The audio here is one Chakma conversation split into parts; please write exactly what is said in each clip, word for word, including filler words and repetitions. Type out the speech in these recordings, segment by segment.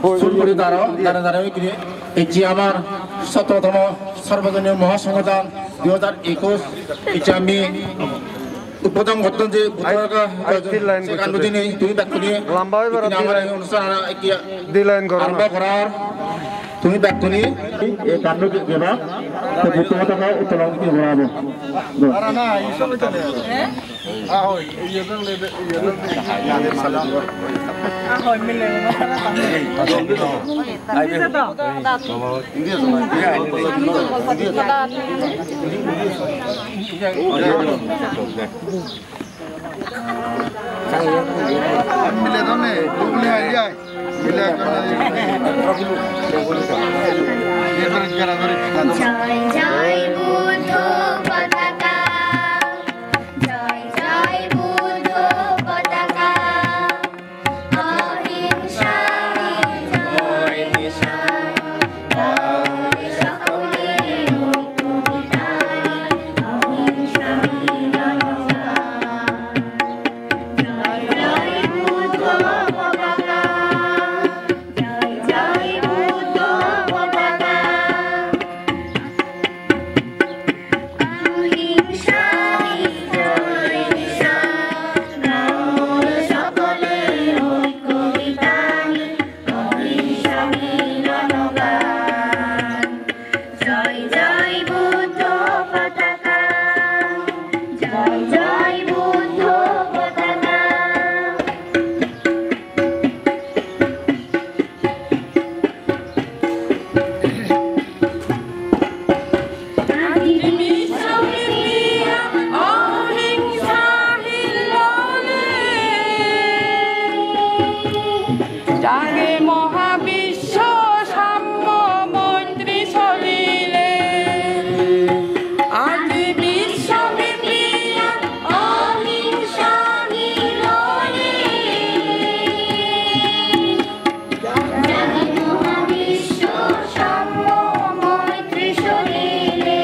Sun guri daro, dare dare oikkene, ecche amar sottotomo Sarvojoniyo Mohasonghodan dui hajar ekush, ecche ami udbodhon gotton je Buddho Gaya, se ganno dinei tumi bekkune lamba oi paro, ekkene amar ei onusthan ara ekka di line goro na. Arombo gorar. Tumi bekkune ei ganno geba, te Buddho Gaya uttolon gora obo. Jai Jai Buddho Potaka, Jai Jai Buddho Potaka, Ahimsa Jai Jai, Jai Jai Buddho Potaka. Jai Jai Buddho Potaka, Jai Jai Buddho Potaka. Jage Mahabiswa Samya Maitri Solile. Aji biswa miti ahimsa hilole. Jage Mahabiswa Samya Maitri Solile.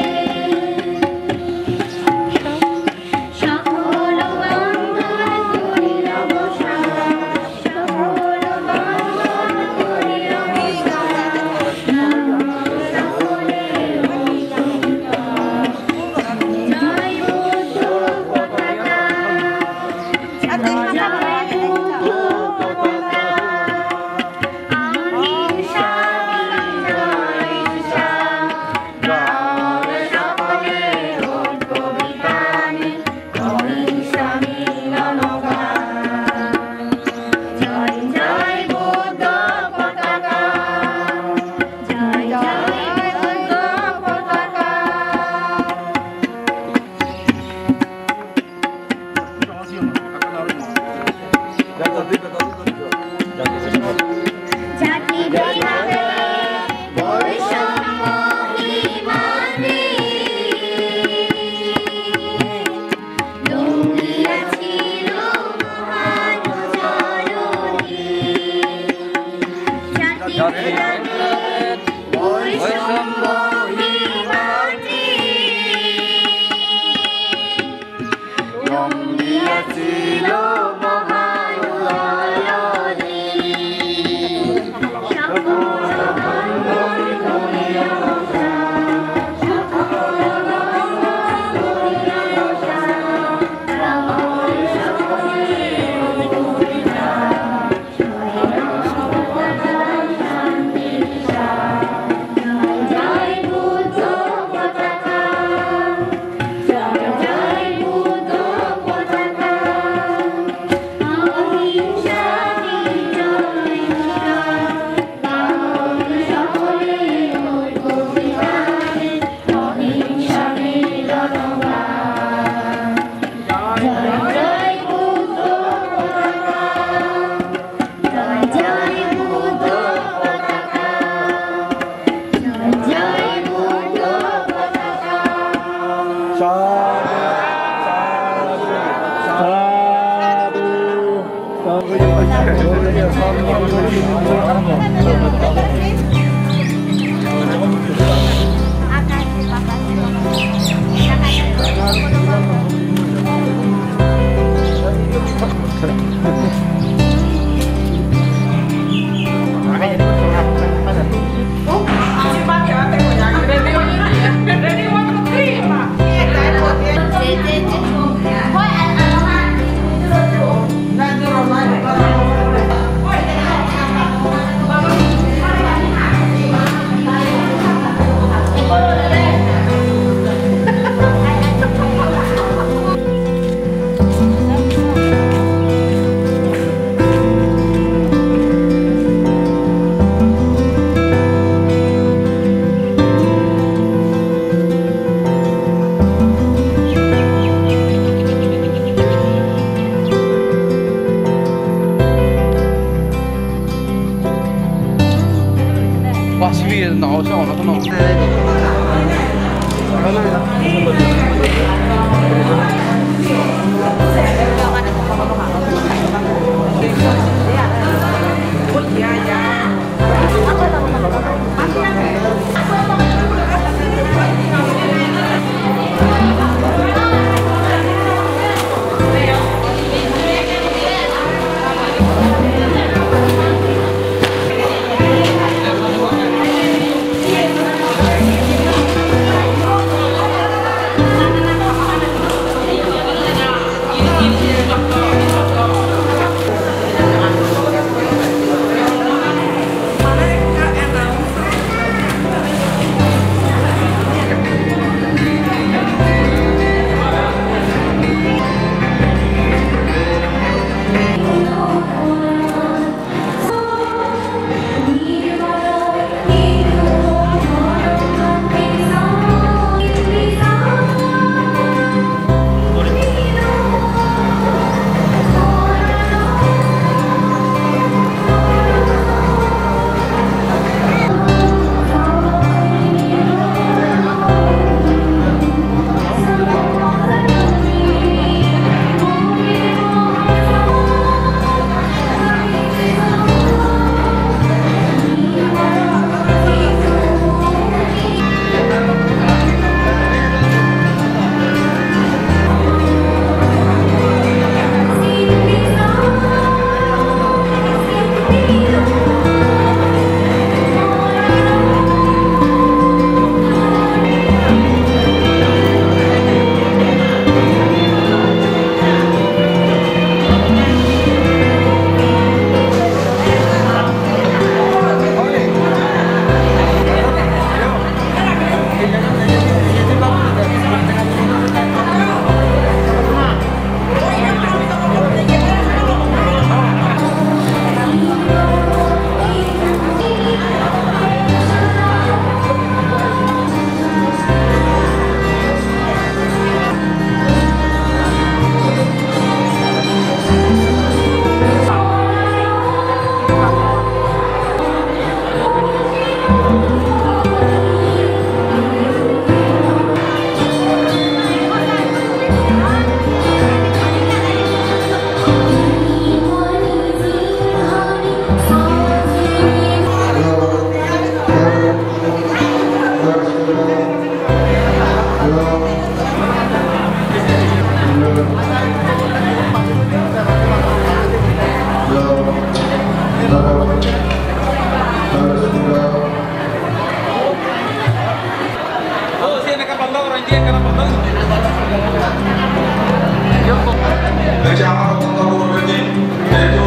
Ei je amar ottanta gurubor din, jehetu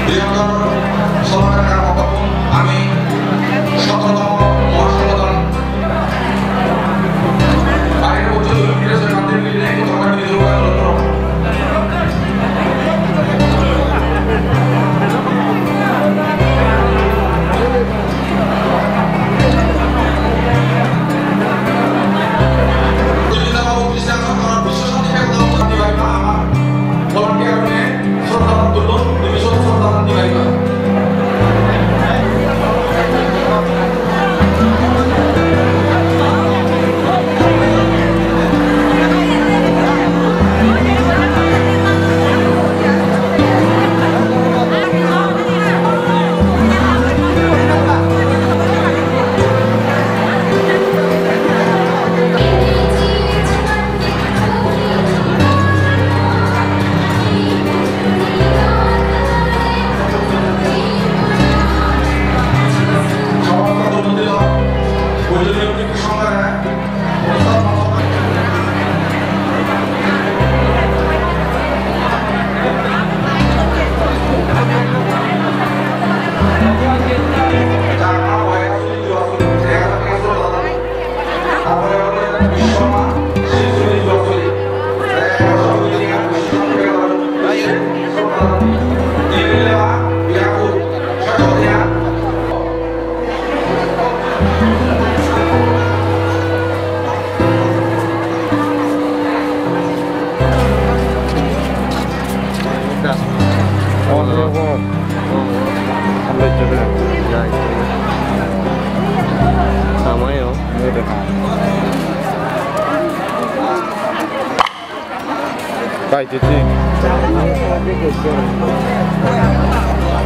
bihar sorkaror ami sotrotomo mohasongothon, bairer bocche dui fire soi mantri milinei ei hodagan bidroh gora logro. Ai, chichi.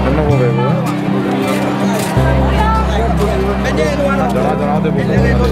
Ano ho bebo. Jana, jana, de bebo.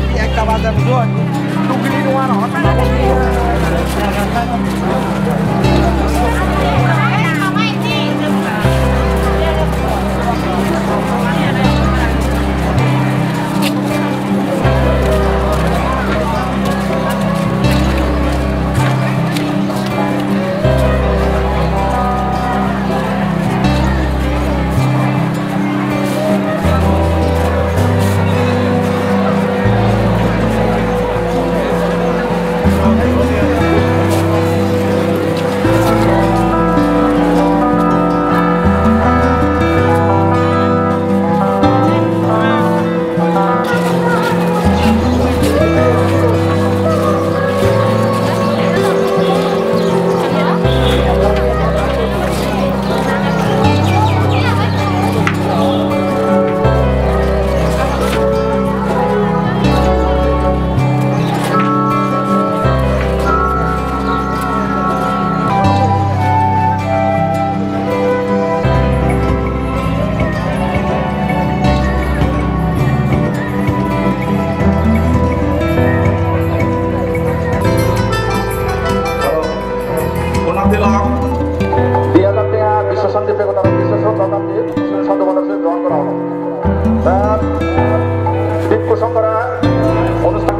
Di hajar tenga Biswa Santi Pegotaro Biswa Sroddha Santi, Santi Pegotaro Santi grohon gora holo. Bhikkhu Songhora onusthan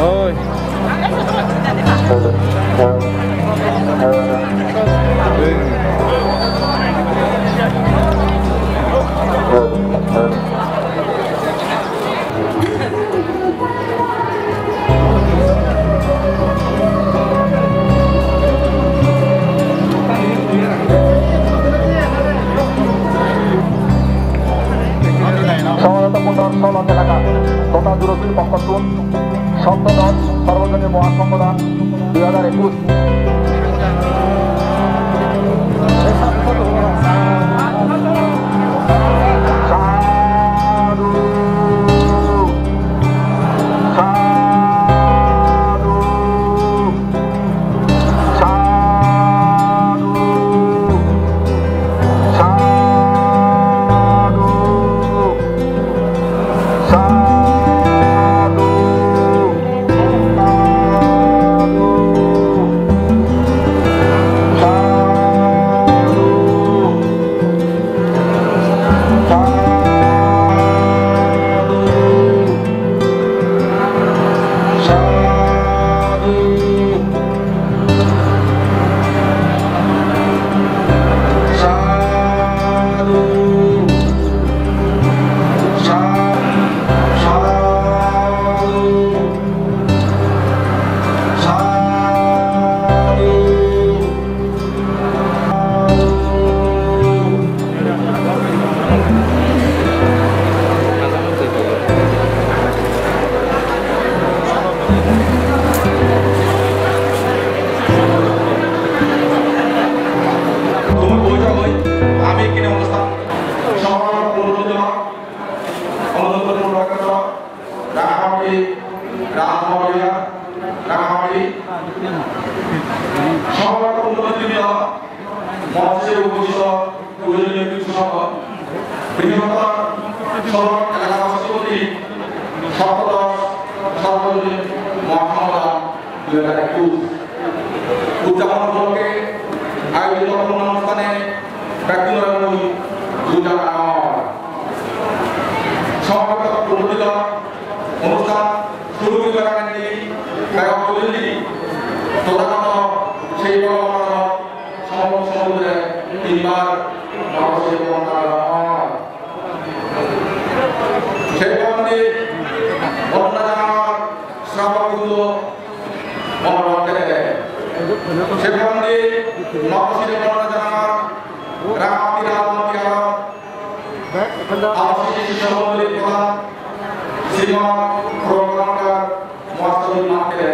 Oi. Somodotto Pundor Solon Elaka Total Durobir pokkottun Sottodosh Sarvojoniyo Mohasonghodan dui hajar ekush. Sadhu. Sadhu. Sadhu. Sadhu. Sadhu. Sadhu. Sadhu. Sadhu. Sadhu. Sa-, sadhu. Sadhu. Ami ekkene onusthan somaroh purno dilang, onusthan purno dilang. Rangamati, Rangamati, Rangamati. Somaroh purno dilang. Mঞ্চে উপবিষ্ট পূজনীয় ভিক্ষু সংঘ, বৃহত্তর সদর এলাকাবাসী কর্তৃক সপ্তদশ সার্বজনীন মহাসমাধান দুই হাজার একুশ উদযাপন উপলক্ষে আয়োজিত পূর্ণ অনুষ্ঠানে ব্যক্তিগত দুই জানানোর সমবেত প্রতিনিধিরা অনুষ্ঠান শুরু করিবার আগে ব্যয় করেননি তথাগত সেই পরমাত্মা সমগ্র সমুদ্রে তিনবার নরসিংহ বন্দনা করা হয়। সেই পরমাত্মা বন্দনা জানানোর শ্রাবক বৃন্দ মনোরম করে। সেই পরমাত্মা নরসিংহ বন্দনা জানানোর রাঙামাটি রাজমন্ত্রী আরো আবাসিক শিক্ষা মন্ডলীর প্রধান শ্রীমান প্রজ্ঞানন্দ মহাস্তবী মাত্রে।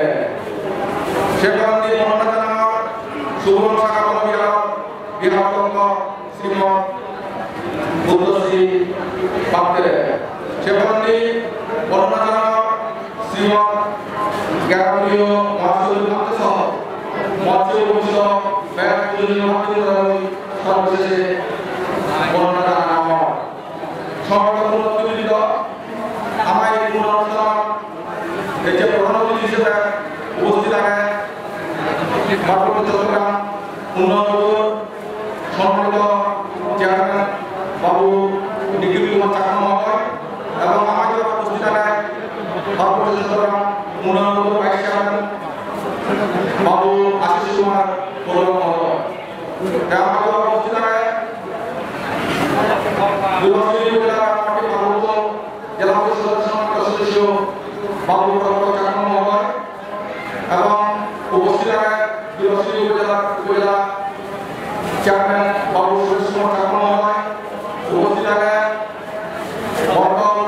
সে কারণে মহারাজ জানার সুবর্ণ শাখা বনবিহার বিহারতন্ত্র Shrimad Udasi Bhante, se poredi bornona jananor Srimot Gyatabiriyo Mahasthobir Bhante soho Mahasthobir Bhante soho bek pujoniyo Bhante sorboshesh bornona janana oi. Sommannito bhante-bhratabrinda, ama ei purno onusthanot ei je prodhan atithi hisebe ubosthit age Parbottyo Chottogram Unnoyon Board-or sommannito chairman Babu Nikhil Kumar Chakma mohodoy ebong ama ejot ubosthit age Parbottyo Chottogram Unnoyon Board-or vice chairman Babu Ashish Kumar Porohit mohodoy. Te ama ejot ubosthit age Duarjuri Upojelar Rangamati Parbotto Jela Porishodor sommannito sodosyo Babu Doctor Chakma mohodoy ebong ubosthit age Duarjuri Upojela, Upojela chairman Babu Suresh Kumar Chakma mohodoy, ubosthit age Bortol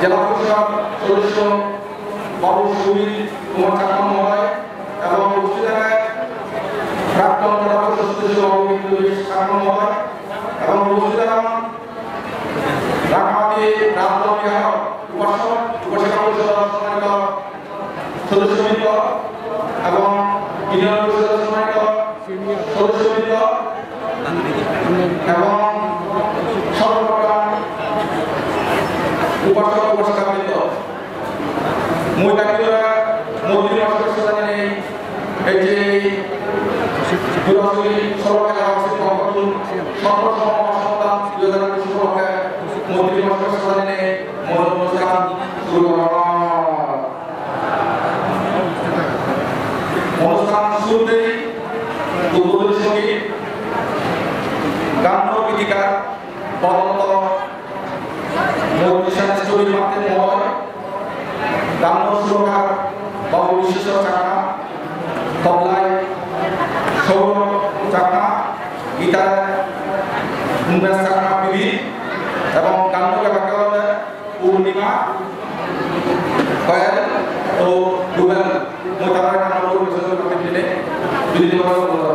Jela Porishod sodosyo Babu Subir Kumar Chakma mohodoy ebong ubosthit age prakton Jela Porishod sodosyo Babu Bipul Chakma mohodoy ebong ubosthit age Rangamati Rajbhawan Biharor Upasok Upasika Porishodor sommannito sodosyo brinda ebong Union Porishodor sommannito sodosyo brinda ebong sorbo prokar upasok upasika brinda. Mui dakkire Moitri Master Sodani ei je Duarjuri Sorbo Elakabasir pokkottun sotorotomo Mahasonggodan dui hajar ekush upolokke Moitri Master Sodani moj onusthan suru gorong. Onusthan surutei udbodhoni songit, ganno gitikar Odonto Moitri Srestho Bhante mohodoy, ganno surokar Babu Bisweswar Chakma, toblai Sourav Chakma, gitare Unmesh Chakma bibhi, ebong ganno gebakke olode Purnima, Koyal, o Rubel. Mui tarare ganno poribeson guri dinei, bibhinno bhabe bolo.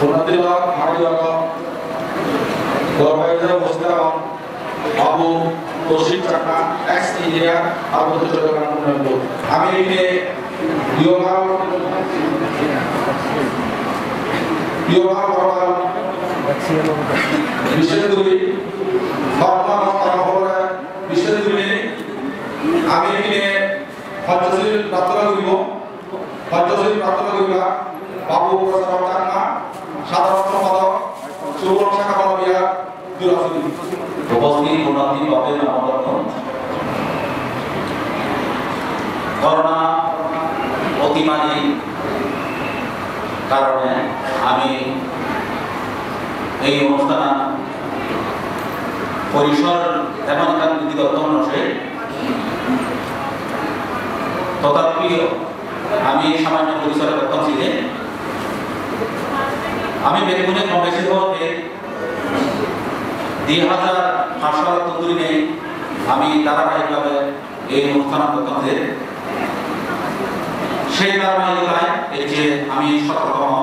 Punatila, Mario, Dorbaida, Mustang, Abu Toshik Chakma, ex engineer, Abu Toshik Chakma, Punatila. Ami ini yoga, yoga program, বিশেষ করে ধর্ম সংস্থার খবরে বিশেষ করে আমি এখানে পঞ্চশীল প্রার্থনা করিব। পঞ্চশীল প্রার্থনা করিবা বাবু প্রসাদ চাকমা, সাধারণ সম্পাদক, সুবর্ণ শাখা বাবা বিহার, দুরাসুরি। উপস্থিত পুণ্যার্থী ভক্তদের নাম বর্তন। করোনা অতিমারীর কারণে আমি এই অনুষ্ঠান পরিসর তেমন একটা বিধিবদ্ধ নসে, তথাপিও আমি সামান্য পরিসরে করতাম সিজে। আমি বেগুনে কম বেশি হতে দুই হাজার পাঁচশো তন্দুরি নেই, আমি ধারাবাহিকভাবে এই অনুষ্ঠান করতাম যে সেই ধারাবাহিকতায় এই যে আমি সতেরোতম,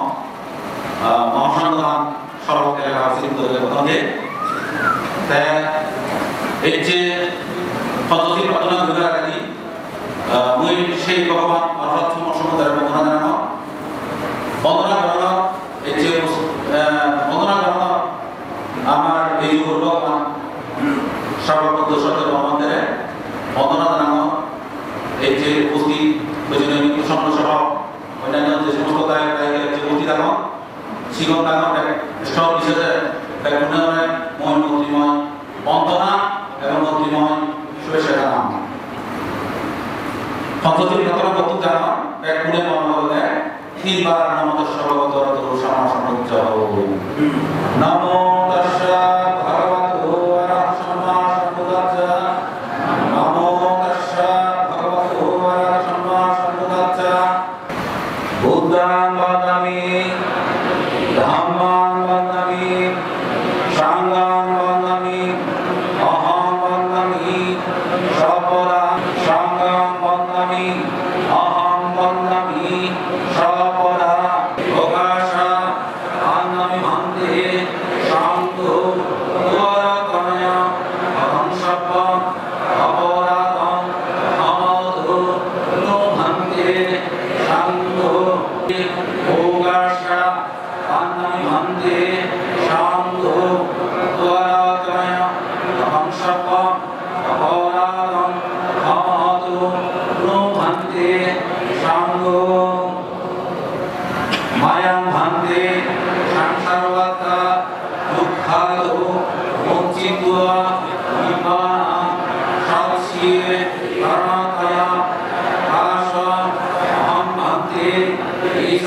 আহ, মহাসংঘ দান সর্ব এলাকা আছে কিন্তু এটা প্রথম যে তে এই যে পদ্ধতি প্রার্থনা করে রাখি, আহ, মুই সেই ভগবান অর্থাৎ সমস্ত সমুদ্রের বন্দনা জানানো, বন্দনা জানানো, এই যে, আহ, বন্দনা জানানো আমার এই যুগল ভগবান সর্বভূত সত্য ভগবানদের বন্দনা জানানো, এই যে উপস্থিত প্রয়োজনীয় প্রসঙ্গ সহ অন্যান্য যে সমস্ত দায়িত্ব দায়িত্ব যে উপস্থিত আছেন, শিক্ষক দান সব বিশেষে বেগুনের ময় মৈত্রীময় বন্দনা এবং মৈত্রীময় শুভেচ্ছা জানান। পদ্ধতি প্রথমে বক্তব্য জানান বেগুনের মর্ম বলে তিনবার নমো তস্য ভগবতো অরহতো সাম্মা সম্বুদ্ধস্য। নমো তস্য ভগবতো অরহতো সাম্মা সম্বুদ্ধস্য। নমো তস্য ভগবতো অরহতো সাম্মা সম্বুদ্ধস্য। Buddhaṃ vandāmi, dhammaṃ vandāmi, saṅghaṃ vandāmi, ahaṃ vandāmi sabbadā. Saṅghaṃ vandāmi, ahaṃ vandāmi sabbadā. Okāsa vandāmi bhante, saṅgho, tvārakkhaṇāya, ahaṃ sabbaṃ aparādhaṃ khamatu, no bhante, saṅgho. Okāsa vandāmi bhante, saṅgho, tvārakkhaṇāya, ahaṃ sabbaṃ aparādhaṃ khamatu, no bhante, saṅgho. Mayaṃ bhante saṃsāravata dukkhāto muccitvā nibbānaṃ sacchikaraṇatthāya.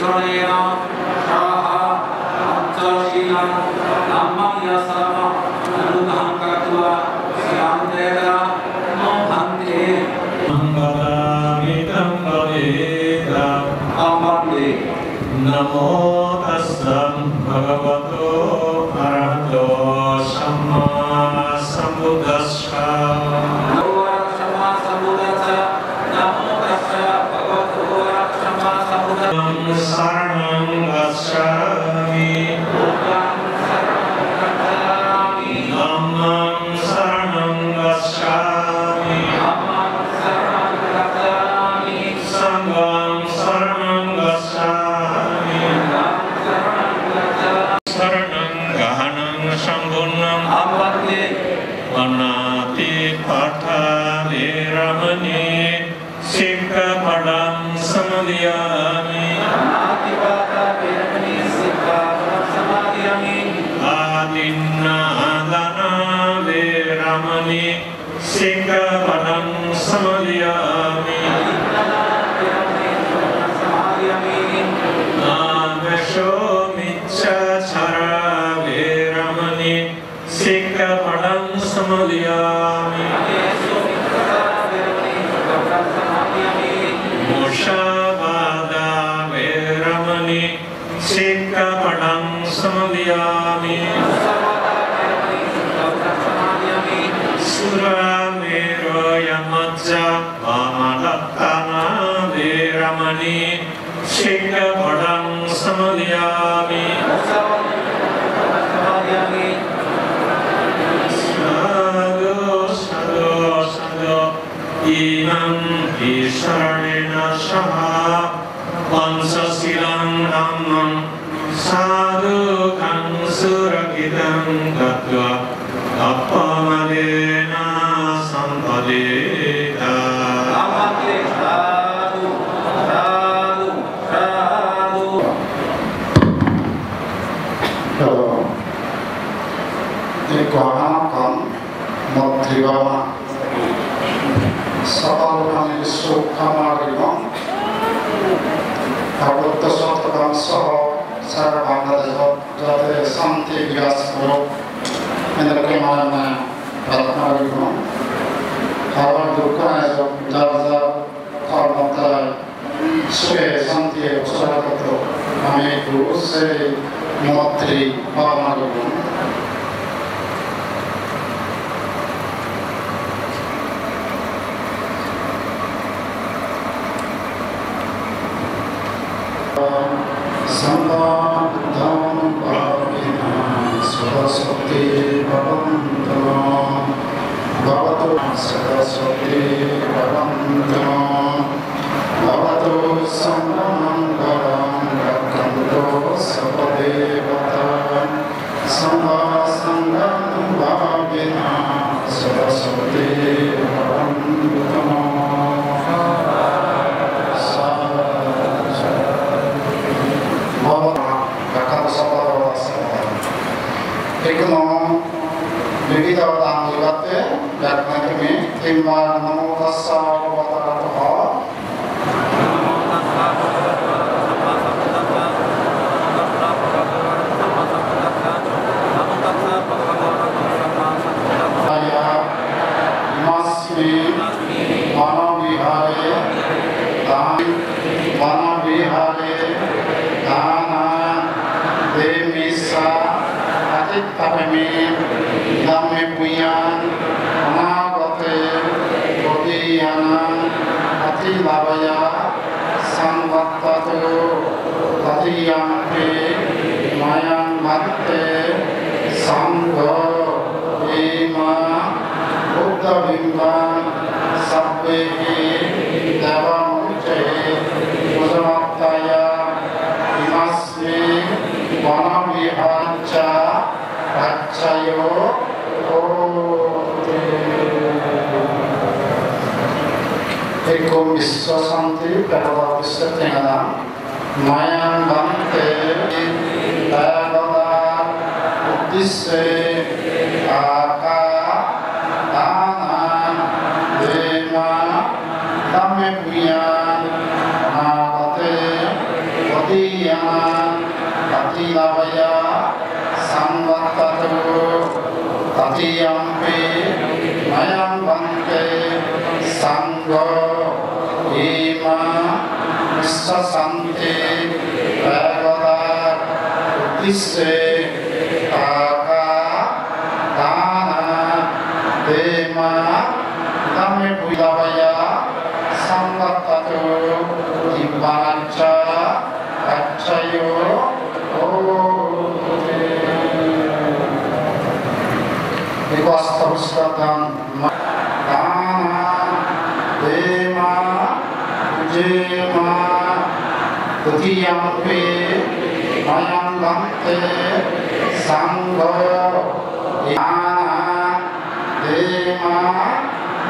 Saraṇena saha pañcasīlaṃ dhammaṃ yācāma, anuggahaṃ katvā sīlaṃ detha, no bhante. Taṃ vadāmi taṃ padītaṃ. Aṃ bhante. Namo tassa bhagavato arahato sammāsambuddhassa. Namo tassa bhagavato arahato sammāsambuddhassa. Namo tassa bhagavato arahato sammāsambuddhassa. Buddhaṃ saraṇaṃ gacchāmi. Buddhaṃ saraṇaṃ gacchāmi. Dhammaṃ saraṇaṃ gacchāmi. Dhammaṃ saraṇaṃ gacchāmi. Saṅghaṃ saraṇaṃ gacchāmi. Saṅghaṃ saraṇaṃ gacchāmi. Saraṇaṃ gahanaṃ sampuṇṇaṃ. Aṃ bhante. Pāṇātipātā veramaṇī sikkhāpadaṃ samādiyāmi. Pāṇātipātā veramaṇī sikkhāpadaṃ samādiyāmi. Adinnādānā veramaṇī sikkhāpadaṃ samādiyāmi. Adinnādānā veramaṇī sikkhāpadaṃ samādiyāmi. Kāmesu micchācārā veramaṇī sikkhāpadaṃ samādiyāmi. Musāvādā veramaṇī sikkhāpadaṃ samādiyāmi. Surāmerayamajjapamādaṭṭhānā veramaṇī sikkhāpadaṃ samādiyāmi. Sādhu, sādhu, sādhu. Imaṃ tisaraṇena saha pañcasīlaṃ dhammaṃ sādhukaṃ surakkhitaṃ katvā appamādena sampādetha. Sādhu, sādhu, sādhu. Hello. Ekko hamakkan moitri bhabona. Sakal hani suk kamona guribong. Parbotto Chattogram soho sara Bangladeshot jate shanti biras gorok, endokke mone mone prarthona guribong. Aro dukko nai jok, jar jar kormo darai sukhe shantiye bosoros gottok. Ami ekku sei moitri bhabona goribong. Sabbabuddhānubhāvena sodasotthī bhavantu no. Bhavatu sodasotthī bhavantu no. Bhavatu sabbamaṅgalaṃ, rakkhantu sabbadevatā, sabbasaṅghānubhāvena sodasotthī bhavantu no. Bhavatu rakkhantu sabbadevatā. Ekku no bibhido dan dibatte, bekkune tumi tinbar namo tassa bhagavato arahato Imasmiṃ vana vihāre dānaṃ, vana vihāre dānaṃ demissa paṭiṭṭhāpemi. Idampi puññaṃ anāgate bodhiyānaṃ paṭilābhāya saṃvattatu. Tatiyampi mayaṃ bhante saṅgho imaṃ buddhalimbaṃ sabbehi devamanussānaṃ pūjanatthāya imasmiṃ vana vihāre paccayo hoti. Ekko biswa santi, pegoda uddisse tenga dan. Mayaṃ bhante pegoda uddisse aka dānaṃ dema. Idampi puññaṃ anāgate bodhi Yana patilabhaya samvattatu. Tatiyampi mayam bhante sangho ima missa santi pekota uddisse kaka dana dema dame puilabhaya samvattatu. Nibbanaccha paccayo hotu te. Eko asta poriskar dan. Dana dema pujema. Dutiyampi mayam bhante sangho dana dema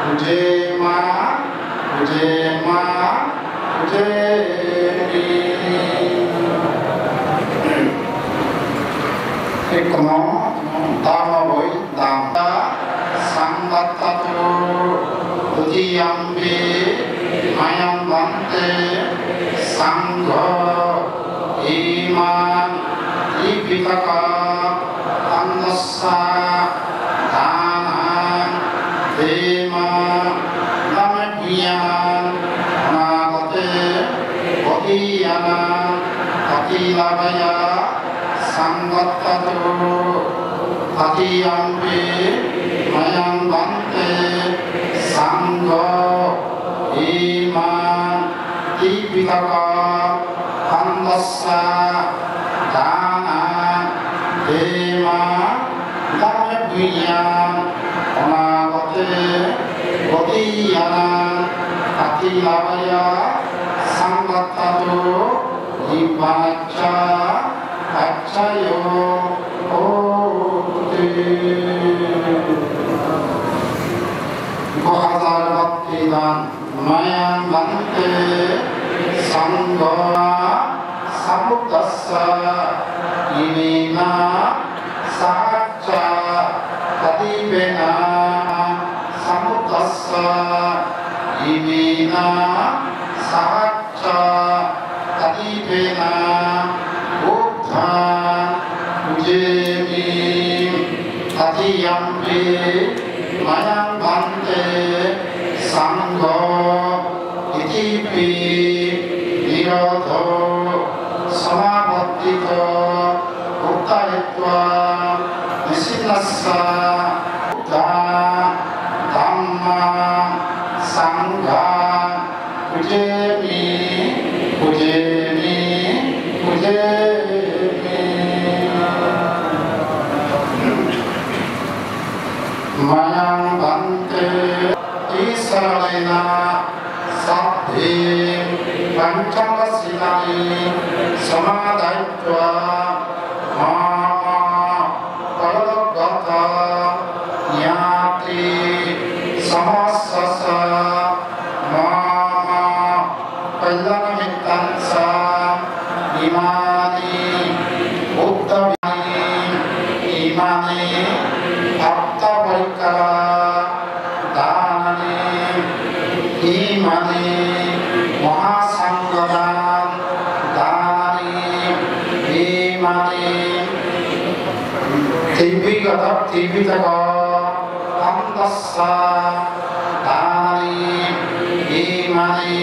pujema pujema pujemi. Ekkono dama boi dam. Samvattatu. Dutiyampi mayam bhante sangho iman tipitaka khandassa dana dema dame punyang anagate bodhiyana patilabhaya samvattatu. Tatiyampi mayam bhante sangho iman tipitaka khandassa dana dema dame punyang anagate bodhiyana patilabhaya samvattatu. Nibbanaccha paccayo hotu te. Eko hajar bhante dan. Mayam bhante sangho sambuddhassa imena sahacca tadipena. Sambuddhassa imena sahacca tadipena buddhaṃ pujemi. Tatiyampi mayam bhante sangho itipi nirodho samapattito uttaritvā nisinnassa buddhaṃ dhammaṃ saṅghaṃ pujemi, pujemi, pujemi. Mayam bhante tisaraṇena saddhiṃ pañcaññasīlāni samādāya mama paralokagātā ñātisamassassa mama kalyāṇamittañca imāni buddha imāni bhatta parikkāra dānāni imāni mahāsaṅghadan dānāni imāni tipitaka tipitaka khandassa dānāni imāni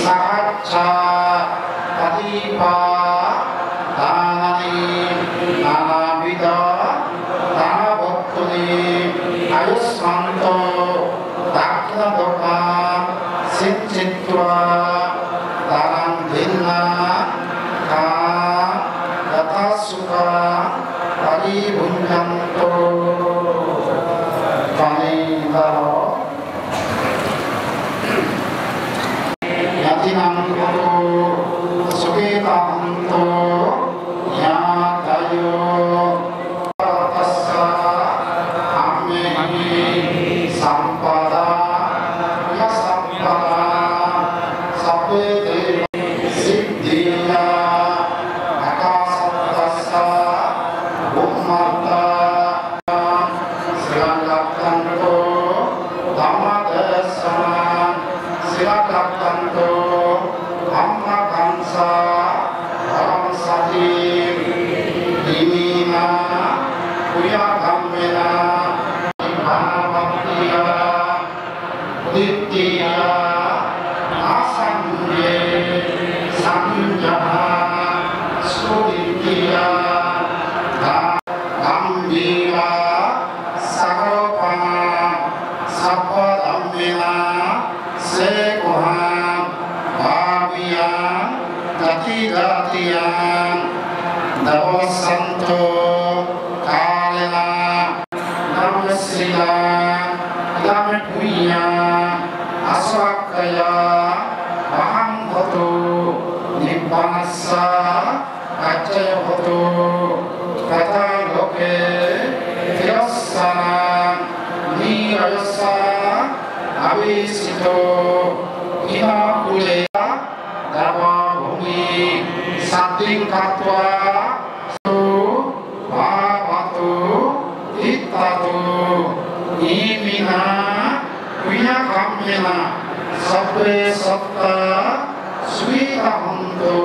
sahacca tadipa dānāni nānāvidha dānavattuni āyasmanto dakkhiṇaṃ siñcitvā dānaṃ dinnā kā yathā sukhaṃ paribhuñjantu. Pani dalo. Ñātīnaṃ hotu sukhitā hontu ñātayo. Tassa amhehi sampadā yā sampadā sabbe deva siddhiyā. Ekā sattassa bhummattā sīlaṃ rakkhantu dhammadesanaṃ sīlaṃ rakkhantu dhammakaṃ ca Devabhūmiṃ saddhiṃ katvā bhavatu tiṭṭhatu. Iminā puññakammena sabbe sattā sukhitā hontu,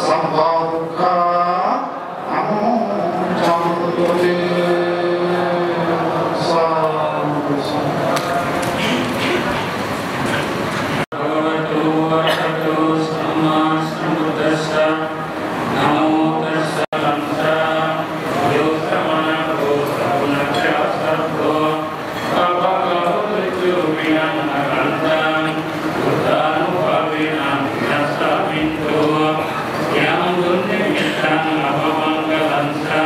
sabbadukkhā bhagavato arahato sammāsambuddhassa. Namo tassa bhagavato arahato sammāsambuddhassa. Yo samannāgo sakuṇassa saddo, pāpaggaho duccupinaṃ akantaṃ, buddhānubhāvena vināsamentu. Yaṃ dunnimittaṃ avamaṅgalañca,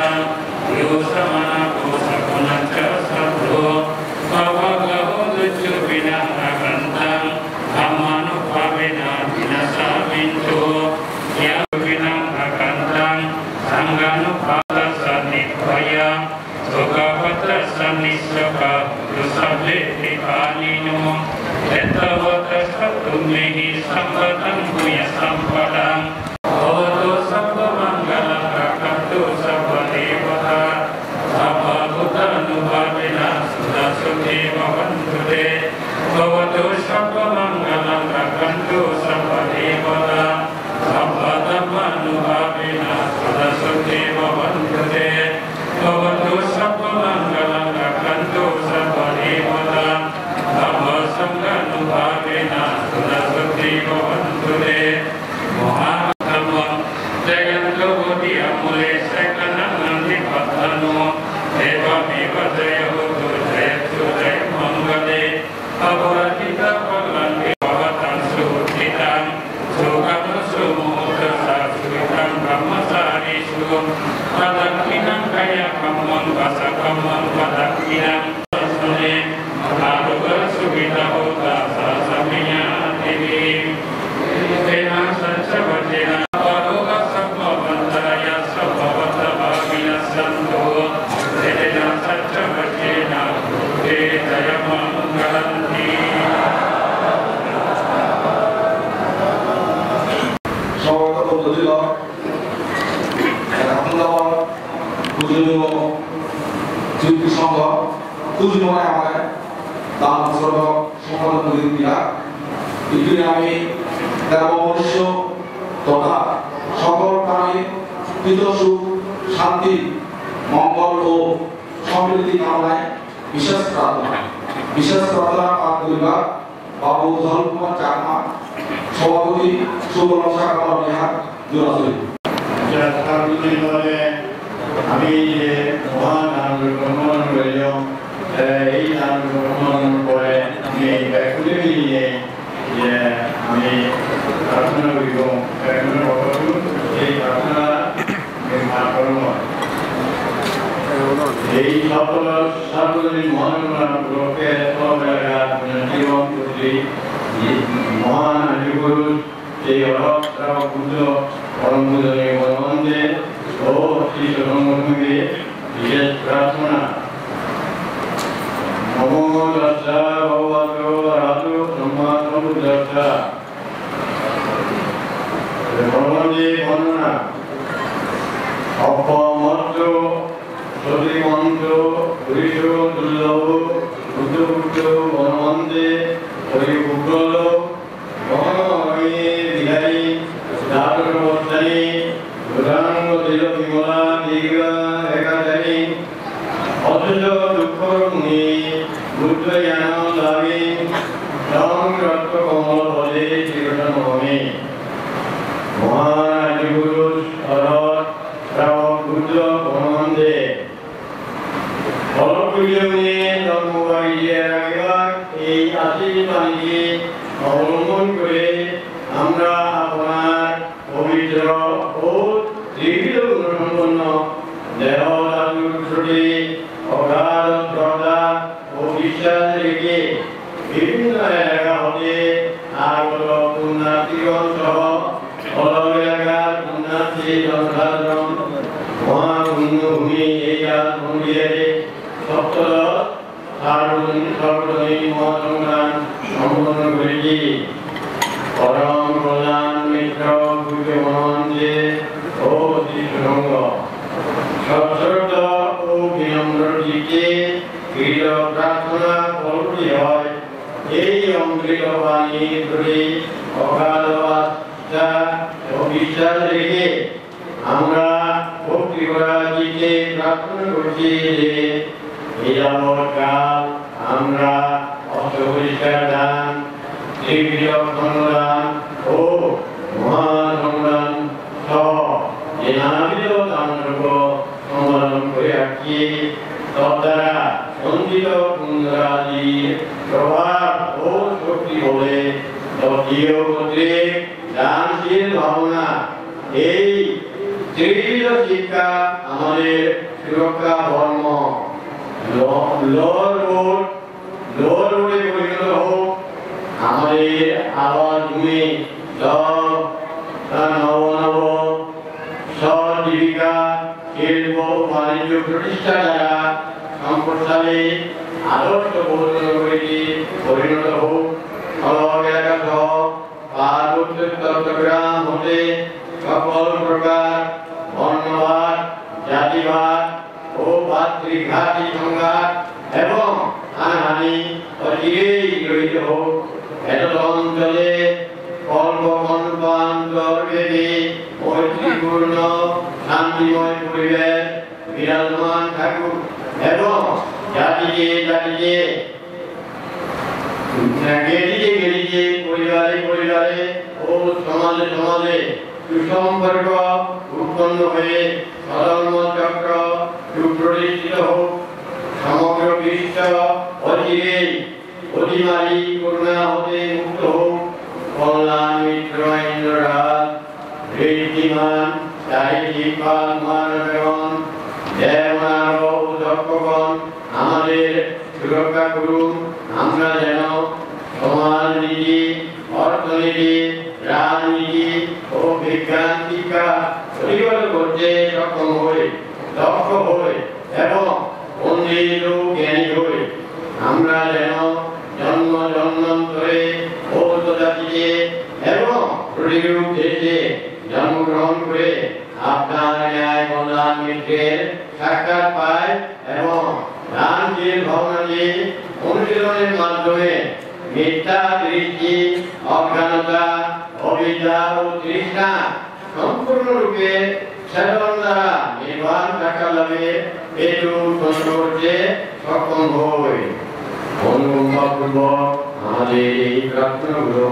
yo samannāgo sakuṇassa saddo, pāpaggaho duccupinaṃ akantaṃ, dhammānubhāvena vināsamentu. Yaṃ dunnimittaṃ akantaṃ, saṅghānubhāvena vināsamentu. Dukkhapattassa nissokā hontu sabbepi pāṇino. Ettāvatā ca amhehi sambhataṃ puññasampadaṃ. Bhavatu sabbamaṅgalaṃ, rakkhantu sabbadevatā, sabbabuddhānubhāvena sadā sotthī bhavantu te. Bhavatu sabbamaṅgalaṃ, rakkhantu sabbadevatā, sabbadhammānubhāvena sadā sotthī bhavantu te. Bhavatu sabbamaṅgalaṃ, rakkhantu sabbadevatā, sabbasaṅghānubhāvena sadā sotthī bhavantu te. Mahānāmā jayanto bodhiyā mūle, sakyānaṃ nandivaḍḍhano, evaṃ evaṃ jayo hotu, jayassu jayamaṅgale. Aparājitapallaṅke sahassaṃ suhuṭṭhitaṃ, sukhaṇo sumuhutto ca suyiṭṭhaṃ brahmacārisu. Padakkhiṇaṃ kāyakammaṃ vācākammaṃ padakkhiṇaṃ, sāsane ārogā sukhitā hotha saha sabbehi ñātibhi. Etena saccavajjena sabbarogā sabbantarāyā sabbapaddavā vinassantu. Etena saccavajjena buddhe jayamaṅgalanti. সমবেত বন্ধুবৃন্দ, এখন আমার পূজনীয় শ্রীকৃষ্ণ পূজনীয় আমার দান উৎসর্গ সম্পাদন করে দিলা। এখানে আমি দেব মনুষ্য তথা সকল প্রাণীর কৃত সুখ, শান্তি, মঙ্গল ও সমৃদ্ধি কামনায় বিশেষ প্রার্থনা, বিশেষ প্রার্থনা পাঠ করিবার বাবু ধর্ম কুমার চাকমা, সভাপতি, সুবর্ণ শাখা বিহার, জোড়াছড়ি। আচ্ছা, সার্বজনীনভাবে আমি যে মহান আনন্দ সম্মান করলাম, আহ, এই আনন্দ সম্মান করে আমি ব্যাকুলে নিয়ে যে আমি প্রার্থনা করিব, ব্যাকুলের অর্থ এই প্রার্থনা এই সফল সার্বজনীন মহাসভার উপলক্ষে সব এলাকার জীবন পুত্রী মহান আর্যপুরুষ শ্রী অরহত শ্রাবক বুদ্ধ পরম পূজনীয় বনবন্ধে ও শ্রী সংগঠনকে বিশেষ প্রার্থনা। নমো তস্য ভগবতো অরহতো সম্মা সম্বুদ্ধস্য। বনবন্ধে বন্দনা। অপ্পমত্ত সতিমন্ত পুরুষ দুর্লভ বুদ্ধপুত্র বনবন্ধে হরিপুত্র মহামে বিহারী দ্বাদশ বর্ষাণি গৌরাঙ্গ তিলক বিমলা দীর্ঘা একাচারী অথচ দুঃখর মুনি বুদ্ধ জ্ঞান লাভী তং রক্ত কমল পদে চিরতন নমামি। মহান আদি পুরুষ অরহত শ্রাবক বুদ্ধ বনবন্ধে। পরম পূজনীয় ধর্মভাই যে রাখেবাক এই আশীর্বাণীকে অবলম্বন করে আমরা আপনার পবিত্র ও ত্রিবিধ গুণসম্পন্ন দেহ ধাতুর প্রতি অগাধ শ্রদ্ধা ও বিশ্বাস রেখে বিভিন্ন এলাকা হতে আগত পুণ্যার্থীগণ সহ অত্র এলাকার পুণ্যার্থী জনসাধারণ মহাপুণ্যভূমি এই রাজভূমিতে সপ্তদশ সার্বজনীন সার্বজনীন মহাসংঘান সম্পন্ন করেছি। পরম করি অগাধ আস্থা ও বিশ্বাস রেখে আমরা ভক্তি ভরা চিত্তে প্রার্থনা করছি যে এই যাবৎকাল আমরা অষ্ট পরিষ্কার দান, ত্রিপিটক খণ্ডদান ও মহাসংঘদান সহ যে নানাবিধ দান দ্রব্য সম্পাদন করে আসছি, তদ্বারা সঞ্চিত পুণ্যরাশির প্রভাব ও শক্তি বলে দত্তীয় কর্তৃক দানশীল ভাবনা এই ত্রিবিধ শিক্ষা আমাদের সুরক্ষা বর্ম। ল-, লর ও লর রূপে পরিণত হোক। আমাদের আবার তুমি সব নব নব সৎ জীবিকা, শিল্প ও বাণিজ্য প্রতিষ্ঠা দ্বারা সম্পদশালী আদর্শ বৌদ্ধ নগরীতে পরিণত হোক। খলক এলাকা সহ পার্বত্য চট্টগ্রাম হতে সকল প্রকার বর্ণবাদ, জাতিবাদ ও ভাতৃঘাতী সংঘাত এবং হানাহানি অচিরেই রহিত হোক। এতদ অঞ্চলে কল্প কল্পান্তর ব্যাপী মৈত্রীপূর্ণ শান্তিময় পরিবেশ বিরাজমান থাকুক এবং জাতিতে জাতিতে, গেরিতে গেরিতে, পরিবারে পরিবারে ও সমাজে সমাজে সুসম্পর্ক উৎপন্ন হয়ে সধর্ম চক্র সুপ্রতিষ্ঠিত হোক। সমগ্র বিশ্ব অচিরেই অতিমারী করোনা হতে মুক্ত হোক। কল্যাণ মিত্র ইন্দ্ররাজ, ঋদ্ধিমান চারিদিক পাল মহারাজগণ, দেবনাগ ও যক্ষগণ আমাদের সুরক্ষা করুন। আমরা যেন সমাজনীতি, অর্থনীতি, রাজনীতি ও বিজ্ঞান শিক্ষা অধিগত করতে সক্ষম হই, দক্ষ হই এবং পণ্ডিত ও জ্ঞানী হই। আমরা যেন জন্ম জন্মান্তরে বৌদ্ধ জাতিতে এবং প্রতিরূপ দেশে জন্মগ্রহণ করে আপনার ন্যায় কল্যাণ মিত্রের সাক্ষাৎ পাই এবং দানশীল ভাবনাটি অনুশীলনের মাধ্যমে মিথ্যা দৃষ্টি, অজ্ঞানতা, অবিদ্যা ও তৃষ্ণা সম্পূর্ণরূপে ছেদন দ্বারা নির্বাণ সাক্ষাৎ লাভে হেতু উৎপন্ন করতে সক্ষম হই। অনুকম্পাপূর্বক আমাদের এই প্রার্থনাগুলো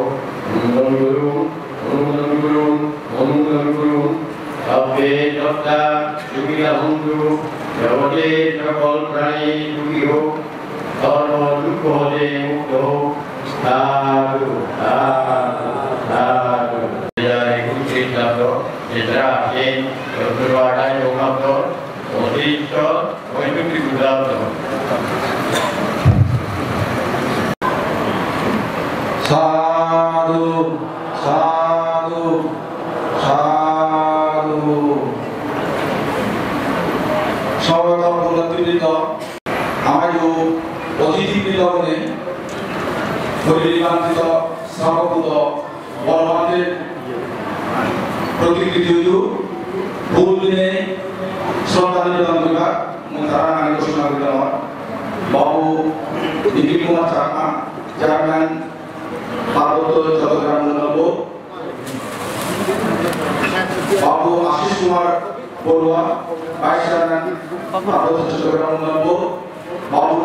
মঙ্গল করুন, অনুমোদন করুন, অনুমোদন করুন। সর্বে সত্তা সুখিতা হন্তু, জগতে সকল প্রাণী সুখী হোক, সর্ব দুঃখ হতে মুক্ত হোক। সাধু, সাধু, সাধু। দুই হাজার একুশ খ্রিস্টাব্দ, যেটা আছেন, চোদ্দশো আঠাশ বঙ্গাব্দ, অতিরিক্ত বৈদ্যুতিক উদাহরণ। সাধু, সাধু, সাধু। সমবেত ভক্তবৃন্দ, আমার অতিথিবৃন্দ, পরিমাণিত সর্বভূত বলবানদের প্রতিকৃতি হইল ফুল দিনে শ্রদ্ধা নিবেদন করিবার। মু তারা নাঙে ঘোষণা করিলাম। বাবু নিখিল কুমার চাকমা, চেয়ারম্যান পার্বত্য চট্টগ্রাম মণ্ডল বোর্ড, বাবু আশিস কুমার বড়ুয়া, ভাইস চেয়ারম্যান পার্বত্য চট্টগ্রাম মণ্ডল বোর্ড, বাবু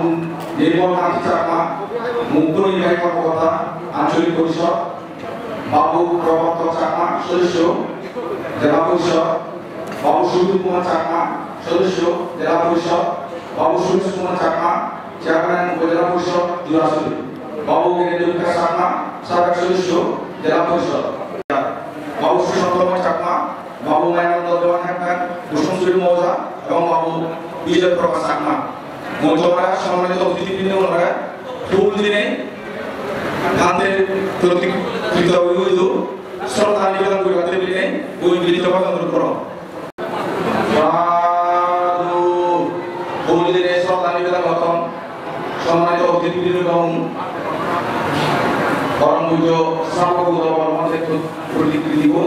নির্মল কান্তি চাকমা, মুখ্য নির্বাহী কর্মকর্তা, আঞ্চলিক পরিষদ, বাবু প্রভাত চাকমা, সদস্য, জেলা পরিষদ, বাবু সুবীর কুমার চাকমা, সদস্য, জেলা পরিষদ, বাবু সুরেশ কুমার চাকমা, চেয়ারম্যান উপজেলা পরিষদ জুরাছড়ি, বাবু গিরীন্দ্র বিকাশ চাকমা, সাবেক সদস্য, জেলা পরিষদ, বাবু সুশান্ত কুমার চাকমা, বাবু মায়ানন্দ দেওয়ান হেডম্যান, কুসুমশ্রী মৌজা এবং বাবু বিজয় প্রকাশ চাকমা। মঞ্চে সম্মানিত অতিথিবৃন্দ, ওনারা ফুল দিনে গান্ধীর প্রতি কৃতজ্ঞ শ্রদ্ধা নিবেদন করে দিনে ওই বৃত্ত অনুরোধ করো। সাধু। ফুল দিনে শ্রদ্ধা নিবেদন করতাম সম্মানিত অতিথিবৃন্দ এবং পরম পূজ্য শ্রাবক উদয় বর্মন প্রতিকৃতিও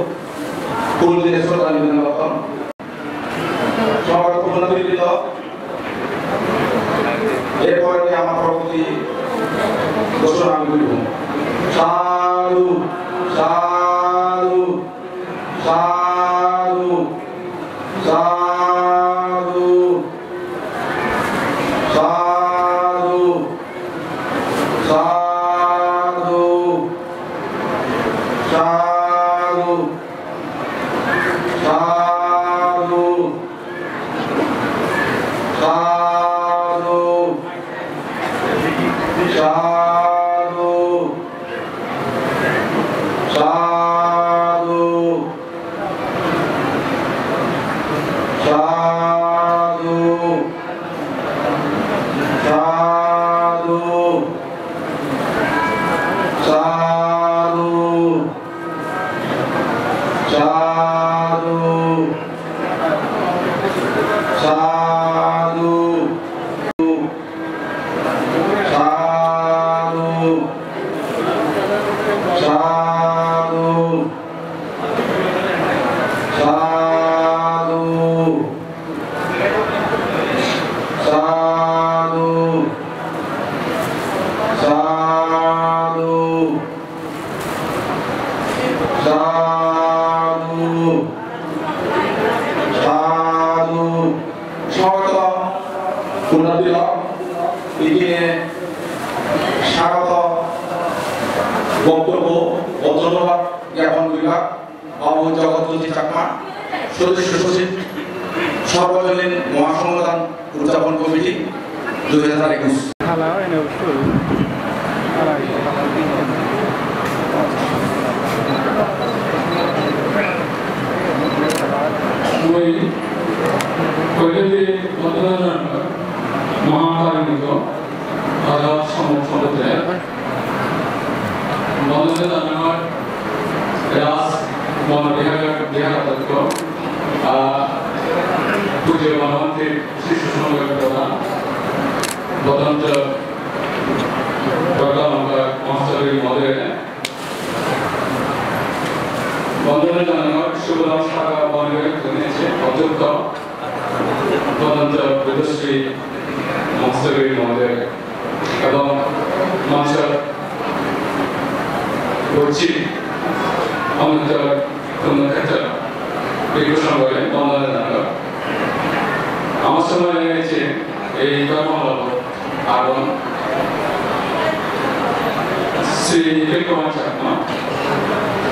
ফুল দিনে শ্রদ্ধা নিবেদন করতাম। সমাগত ভক্তবৃন্দ, এরপরে আমার পরবর্তী ঘোষণা আমি করব। সাধু। Sadhu, sadhu, sadhu, sadhu, sadhu, sadhu, sadhu, sadhu, sadhu. Sadhu. Sadhu. Sadhu. Sadhu. Sadhu. Sadhu. Sadhu. Sadhu. Sadhu. Sadhu. Sadhu. Sadhu. Sadhu. Samabeto punnotiro idine swagoto boktobbo o dhonnobad gyapon guribak Babu Jagat Jyoti Chakma, Sodosyo Sochib, Sarbojonin Mohasongodan Udjapon Committee, dui hajar ekush. Mui koide di Maharani Adha somo somote. Bondona janangor Raj Mon Bihar, Bihar Adhyokko, ah, Pujyo Bhante Shishu Songhor Pradhan, Bodhonto Pragya Mahasabi Mohodoye. Bondona janangor Shubhodham Shakha Bon Bihar Committee Adhyokko, Bodhonto Buddhasri Mahasabi Mohodoye ebong monchot bojjik Ananto Punnokhetro Bhikkhu Songhore bondona janangor. Amar somoy age je ei dhormo holo agon Sri Nikhil Kumar Chakma,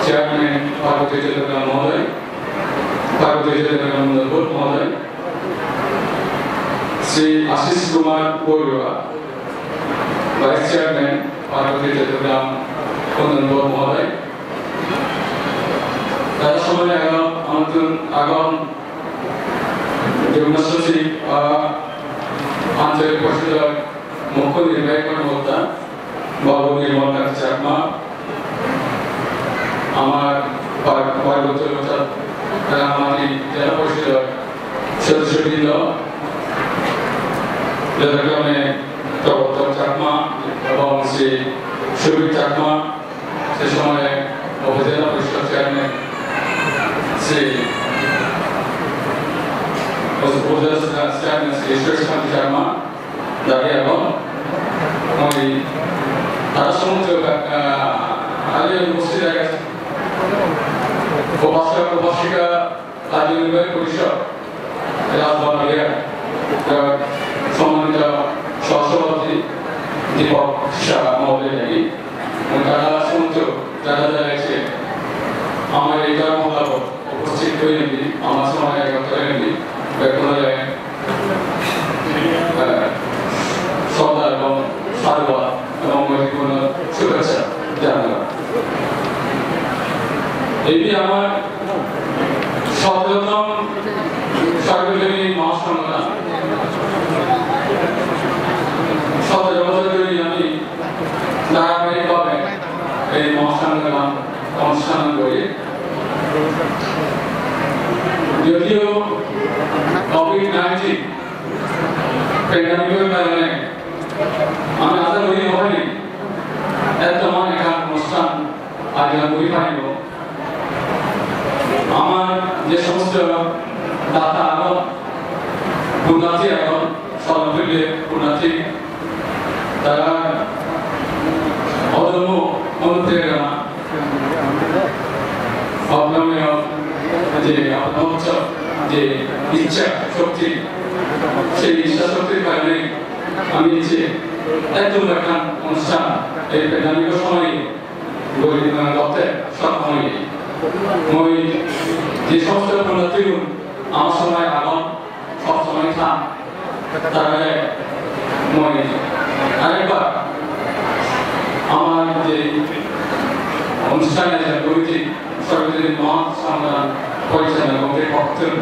Chairman Parvati Chattogram Mohodoy, Parvati Chattogram Board Mohodoy, Sri Ashish Kumar Baruah, Vice Chairman, Parvati Chattogram Unnayan Board Mohodoy. Tara somoy agon, amattun agon, Jugmo Sochib, ah, Ancholik Porisodo Mukho Nirbahi Kormokotta, Babu Nirmal Kanti Chakma, amar par-, Parbottiyo Onchol Rangamati Jela Porishodor sodosyo brindo, jotokrome Prabottok Chakma ebong Sri Subir Chakma, se somoy Upojela Porishod Chairman Sri, Upojela Chairman Sri Suresh Kanti Sharma, dagi agon. Mui tara somosto, ah, aji uposthit age upasok upasika, Rajya Nirbahi Porishod, Rajbhaban Bihar, ah, sommanito sahasabhapati Deepak Shah mohodoy dagi. Mui tara somosto jara jara ecche, amar ei dhormo holo uposthit oiye, amar somoy egottor oiye, bekkunore eh, sroddha ebong sadhubad ebong moitripurno shubhechcha janai. Edi amar sotero tong Sarvojoni Mahasanghodan. Sotero bojor dhori ami dharabahikkobhabe ei Mahasanghodan onusthan gori. Jodio Covid nineteen pandemic-or karone ami aja gori no pari, etto mane ekkan onusthan ayojon gori paribo. Amar je somosto data agon, punnathi agon, sonopribbe punnathi, tara odhormo onuprerona যে আপনার হচ্ছে যে ইচ্ছা শক্তি, সেই ইচ্ছা শক্তির কারণে আমি এই যে এত একটা অনুষ্ঠান এই প্যান্ডেমিকের সময় গড়ে, আহ, করতে সক্ষম হই। মই যে সমস্ত পুণ্যার্থীগুলো আমার সময় আগম সবসময় থাক। তাহলে মই আরেকবার আমার যে অনুষ্ঠানে যে কমিটি, সর্বজনীন মহাসংগ্রাম পরিচালনা কমিটির পক্ষ থেকে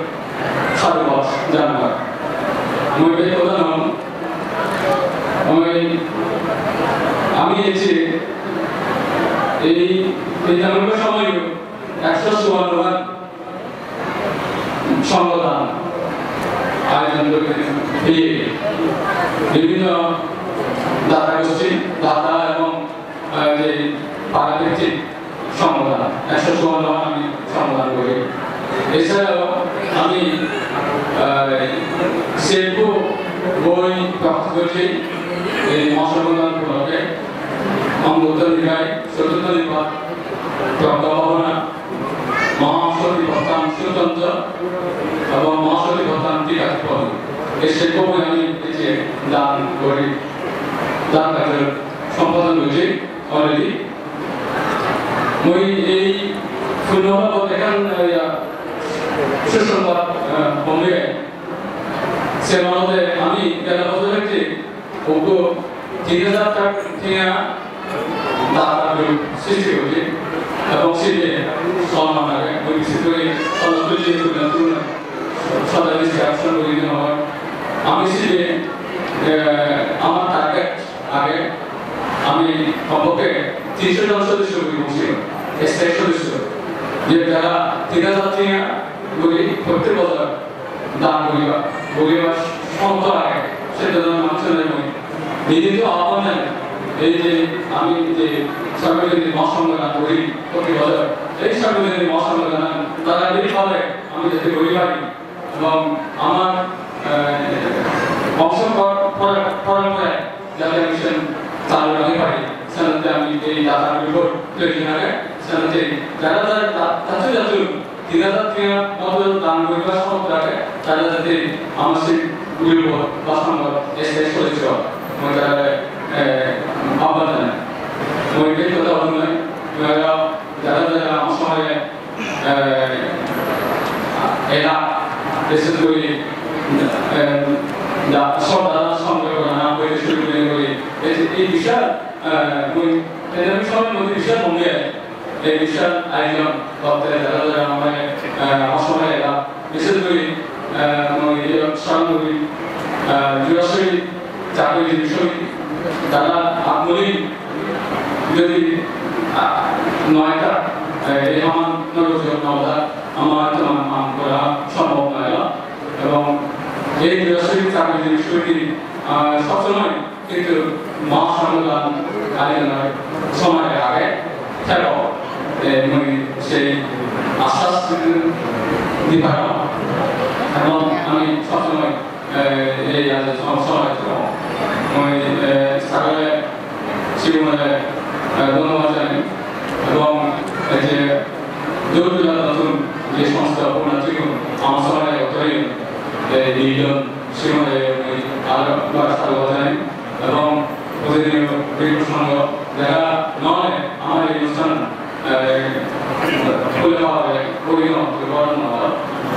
সাধুবাদ জানাবার। মই ব্যক্তিগত নাম, আমি, আমি এই যে এই, এই ধরনের সময় একশো চুয়ান্ন বার সংগঠন আয়োজন করে দিয়ে বিভিন্ন দাতা গোষ্ঠী, দাতা এবং, আহ, যে পাড়াভিত্তিক সংগঠন, একশো চুয়ান্ন আমি সংগঠন করি। এছাড়াও আমি, আহ, শিল্প বই প্রাপ্ত করছি এই মহাসংগঠন উপলক্ষে। অঙ্গুত্তর নিকায়, চতুর্থ নিপাত, প্রজ্ঞা ভাবনা, মহাসতী প্রস্থান সূত্রান্ত এবং মহাসতী প্রস্থান টিকা টিপ্পনী। এই শিল্প বই আমি এই যে দান করি, দান কার্য সম্পাদন করছি already। মই এই পুণ্যভাবত এখান, আহ, সুসংবাদ, আহ, বম্বে। সে মধ্যে আমি গেল বছর একটি ওগো তিন হাজার টিকা দাতা গ্রুপ সৃষ্টি করছি এবং সিটে সম্মান আগে ওই বিশেষ করে সদস্য দিয়ে তুলে তুলে সদা ডিসকাশন করে দিতে হয়। আমি সিটে, আহ, আমার টার্গেট আগে আমি কমপক্ষে তিনশো জন সদস্য করি বলছি, স্থায়ী সদস্য, যে যারা তিন হাজার টিকা করি প্রত্যেক বছর দান করিবা, করিবার সমর্থ আগে, সেটা যেন মানুষের নয়। নিয়মিত আহ্বান জানাই, এই যে আমি যে সার্বজনীন মহাসংঘ দান করি প্রতি বছর, এই সার্বজনীন মহাসংঘ দান তারা এইভাবে আমি যাতে করি পারি এবং আমার, আহ, বংশ পর-, পর-, পরম্পরায় যাতে আমি সেন চালু রাখতে পারি, সেনাতে আমি এই দাতার উপর তৈরি থাকে, সেনাতে যারা যারা তা-, তাতে যাতে তিন হাজার টিকা মতো দান করিবার সামর্থ্য রাখে, তারা যাতে আমার সেই গরিব বা সংঘ এসে সদস্য হয়, মই তারা, এ, আহ্বান জানাই। মই এই কথা বলতে নয়, যারা, যারা যারা আমার সমাজে, এ, এরা বিশেষ করে, এ, যা সব দাদা সংঘ করা না হয়ে শুরু করে করে এই যে এই বিশাল, এ, মই এদের সবার মধ্যে বিশাল ভূমিকা এই বিশাল আয়োজন করতে যারা যারা আমার, আহ, আমার সময় এরা বিশেষ করে, আহ, আমার এই স্মরণ করি, আহ, জুরাসই চাকরি বিষয় তারা আপনি যদি, আহ, নয়টা, আহ, এই আমার নগর নওদা আমার তোমার নাম করা সম্ভব নয় এবং এই জুরাসই চাকরি বিষয়টি, আহ, সবসময় কিন্তু মহাসংঘ দান আয়োজনের সময় আগে থেকেও, এ, মই সেই আশ্বাস দিতে পারলাম এবং আমি সবসময়, এ, এই আজ সম-, সময় থাকবো। মই, এ, সকলে জীবনে, এ, ধন্যবাদ জানাই এবং এই যে দূর দূরান্ত নতুন যে সংস্থা পূর্ণার্থীগুলো আমার সমাজে অতই, এ, নিবেদন জীবনে আমি আরো একবার সাধুবাদ জানাই। এবং প্রতিদিন বিভিন্ন সংঘ যারা নয় আমার এই অনুষ্ঠান, আহ, খুলে পাওয়া যায়, ওই নয়, ওই বড় নয়,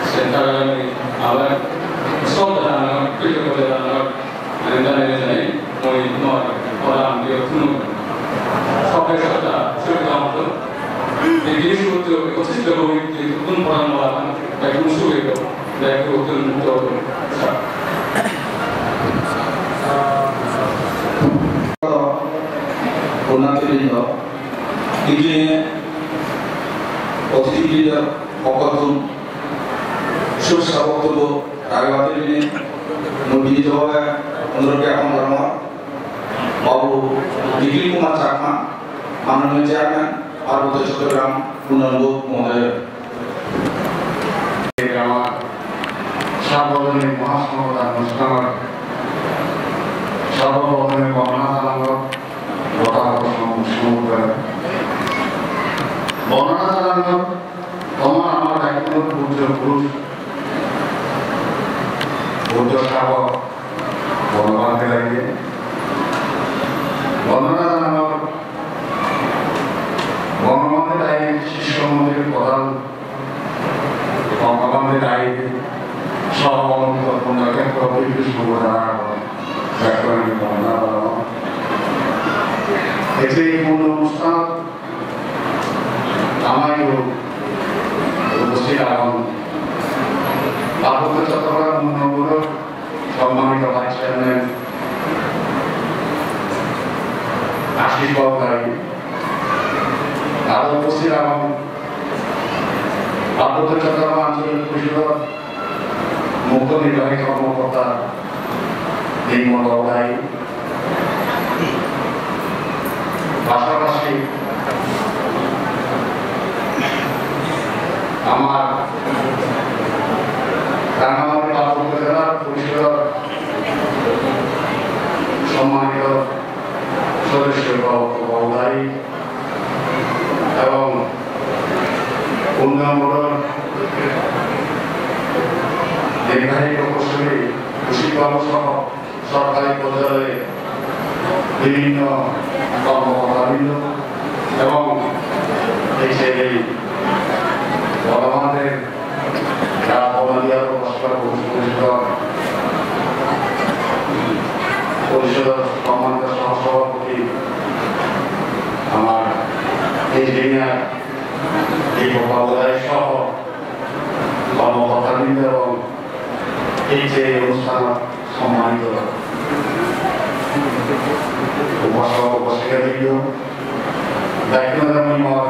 সে তারা আমি আবার শ্রদ্ধা জানানো, কৃতজ্ঞতা জানানো, আমি জানাই, জানাই, ওই নয়, ওরা আমি শুনুন। সবাই শ্রদ্ধা, শ্রদ্ধা মতো, এই জিনিসগুলো একত্রিত হবে, কোন পড়ানো, একদম শুরু হয়ে যাবে। ব্যাংক অত্যন্ত পুণ্যার্থীবৃন্দ, ইতিনে অতিথিবৃন্দর পক্ষত্তুন শুভেচ্ছা বক্তব্য রাখবার জন্য মন্ত্রিত হয়ে অনুরোধ জ্ঞাপন করা হয়। বাবু নিখিল কুমার চাকমা, মাননীয় চেয়ারম্যান, পার্বত্য চট্টগ্রাম উন্নয়ন বোর্ড মহোদয়। এই আমার সার্বজনীন মহাসংঘ দান অনুষ্ঠানর সর্বপ্রথমে বন্দনা জানালো গোটা সমুদ্রে। বন্দনা জানালো Tomar amar daitto pujjo purush, pujjo srabok, Bonobhante dagi. Bondona jananor Bonobhante dagi, sisyo mondir prodhan Bonobhante dagi, soho punyokhetro Krishna Bondona agon, bekkunore bondona janang. Ecche ei punno onusthan Amaio uposthit agon Parbotto Chottogram Unnoyon Boardor sommanito Vice Chairman Ashish Babu Dai, aro uposthit agon Parbotto Chottogram Ancholik Porishodor Mukho Nirbahik Kormokorta Nirmal Babu Dai, pasapasi amar Rangamati Parbotto Jela Porishodor sommanito sodosyo Parbotto Babu Dai, ebong Unnoyon Boardor nirbahik prokousholi Kushik Babu soho sorkari porjaye bibhinno kormokortabrindo ebong ei je ei Bonobhanter Jara Bonobhante aro Bhaskor Porishodor, Porishodor sommanito sohosabhapoti amar engineer Deepak Babu Dai soho kormokortabrindo ebong ei je onusthanot sommanito upasok upasikabrindo, bekkunore mui mor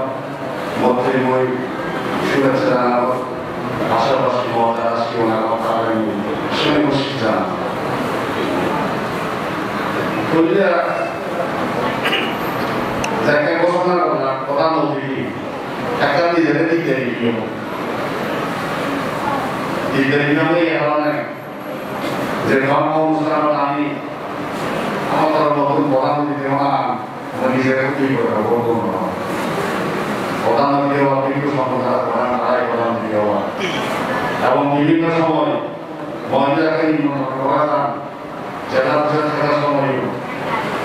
moitrimoi subecha janangor, pasapasi mor jara siyong agon tarare mui suni uposthit janang. Hoile jekke ghoshona gorana, prodhan otithi ekkan nijere dik degi diyo. Dik degi diyo mane ei karone je dhormo onusthanot ami amar torofottun prodhan otithi onan, mui nijere hudi gori hobor dong na. Prodhan otithi obar, bhikkhu songho jara prodhan, tarai prodhan otithi obar. Ebong bibhinno somoy mui je ekkan nimmontron gora jan, jela porisodo thakar somoy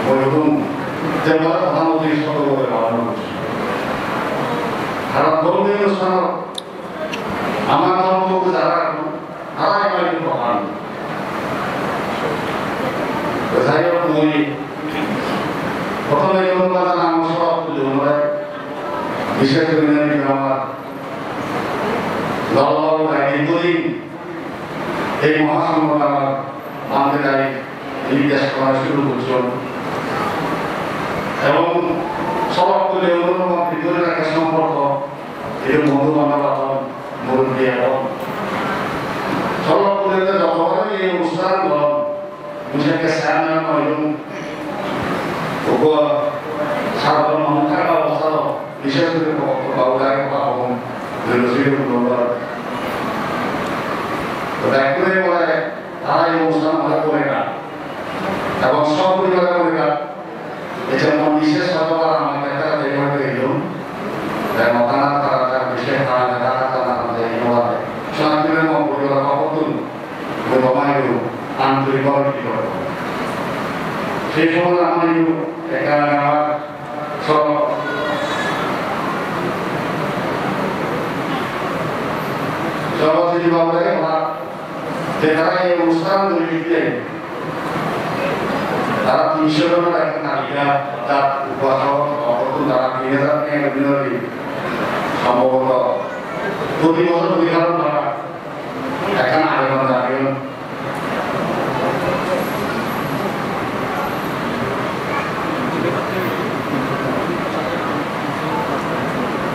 mui udung, je mui prodhan otithi soto gori palon gocchi. Karon dhormiyo onusthanot amar dhormo guru jara agon, tara emani prodhan. To jai hok, mui prothome dhonnobad janang amar sobhapoti morottore, bishesh gori amar Lal Babu Dai, dirghodin ei Mahasonghor amar bhante dai, ini desh gora shuru gocchon. Ebong sobhapoti morottore bidire ekta somporko, ei je bondhu bandhob agon, murubbi agon. Sobhapoti joto bar ei onusthan agon, mui sekke chairman oiyong. Ubo sadharon manuj thaka obosthat, bishesh gori Bhagwat Babu Dai hoda hon, Dhoirosiri Unnoyon Board. To bekkune bole tara ei onusthan hole goredak, ebong soporibare goredak. Ei je mon bishesh hoda amar ekka ekka degei degei dun. Te motana tara tara bishesh tara tara tara tara degei no pare. Sunan tumi mon poribar hobottun Baba Mayo antorik bhabe kritoggo. Sei somoy ama idu ekka ama sob, sob sini bhabe ekka, je tara ei onusthan gori diye, tara tinsho jonor ekkan talika, tar upasok, obottun tara tin hajar tenga guri guri, sombhoboto proti bojor guri paron tara. Ekkan abegon jageyon.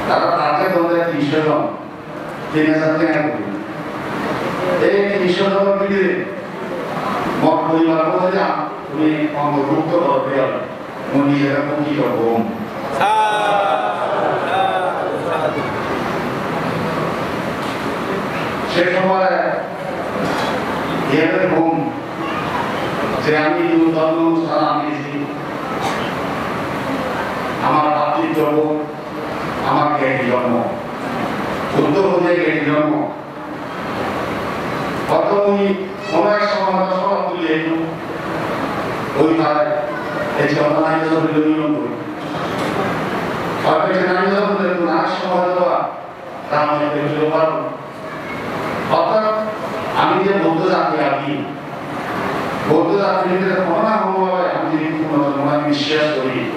Tara target olode tinsho jon, tin hajar tenga guri. Ei tinsho jonor bidire mor poribar bole na, tumi ontorbhukto goro de oi. Mui nijere hudi gom. Se somoy iyen hom je ami hindu dhormo onusthan ami eji, amar bhatritto bhom, amar gyani dhormo. Buddho hoye geti dhormo. Hoito mui hono ek somoy hoito sorot tuli edu. Oi tai, ei jhorna nai jhorna tuli edu. Hoito ei nai jhorna tuli edu, nai somoy hoito ba, ta mane tuli edu paro. Orthat ami je Buddho jati agi, Buddho jati bhidire hono na hono bhabe ami jodi punorjonmo biswas gori,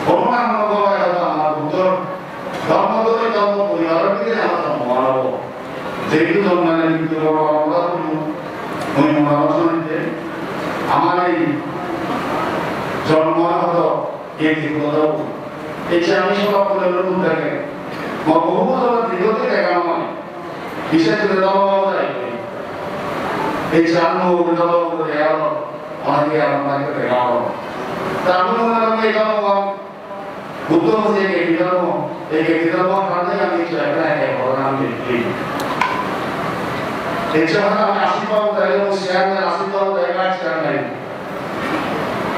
hono na hono bhabe hoito amar Buddho dhormo dhori dhormo poribaror bhidire amar dhormo obo. Jehetu dhormo mane mrittu boro boro dhormo, mui mone hoi sonite amar ei dhormo hoito ei dhormo obo. Ei je ami soba kore loi uddage, mo bohu bojor dhiri dhiri dega noi. Bishes gori dhormo obo jai. Ei je ami dhormo obo dega olo, oneke amar dega olo. Ta ami mone hoi ei dhormo Buddho hoye geti dhormo, ei geti dhormo harone ami chakra eke bhogoban ami dekhi. Ei je hono ami ashirbad dai, o chairman ashirbad dai, vice chairman.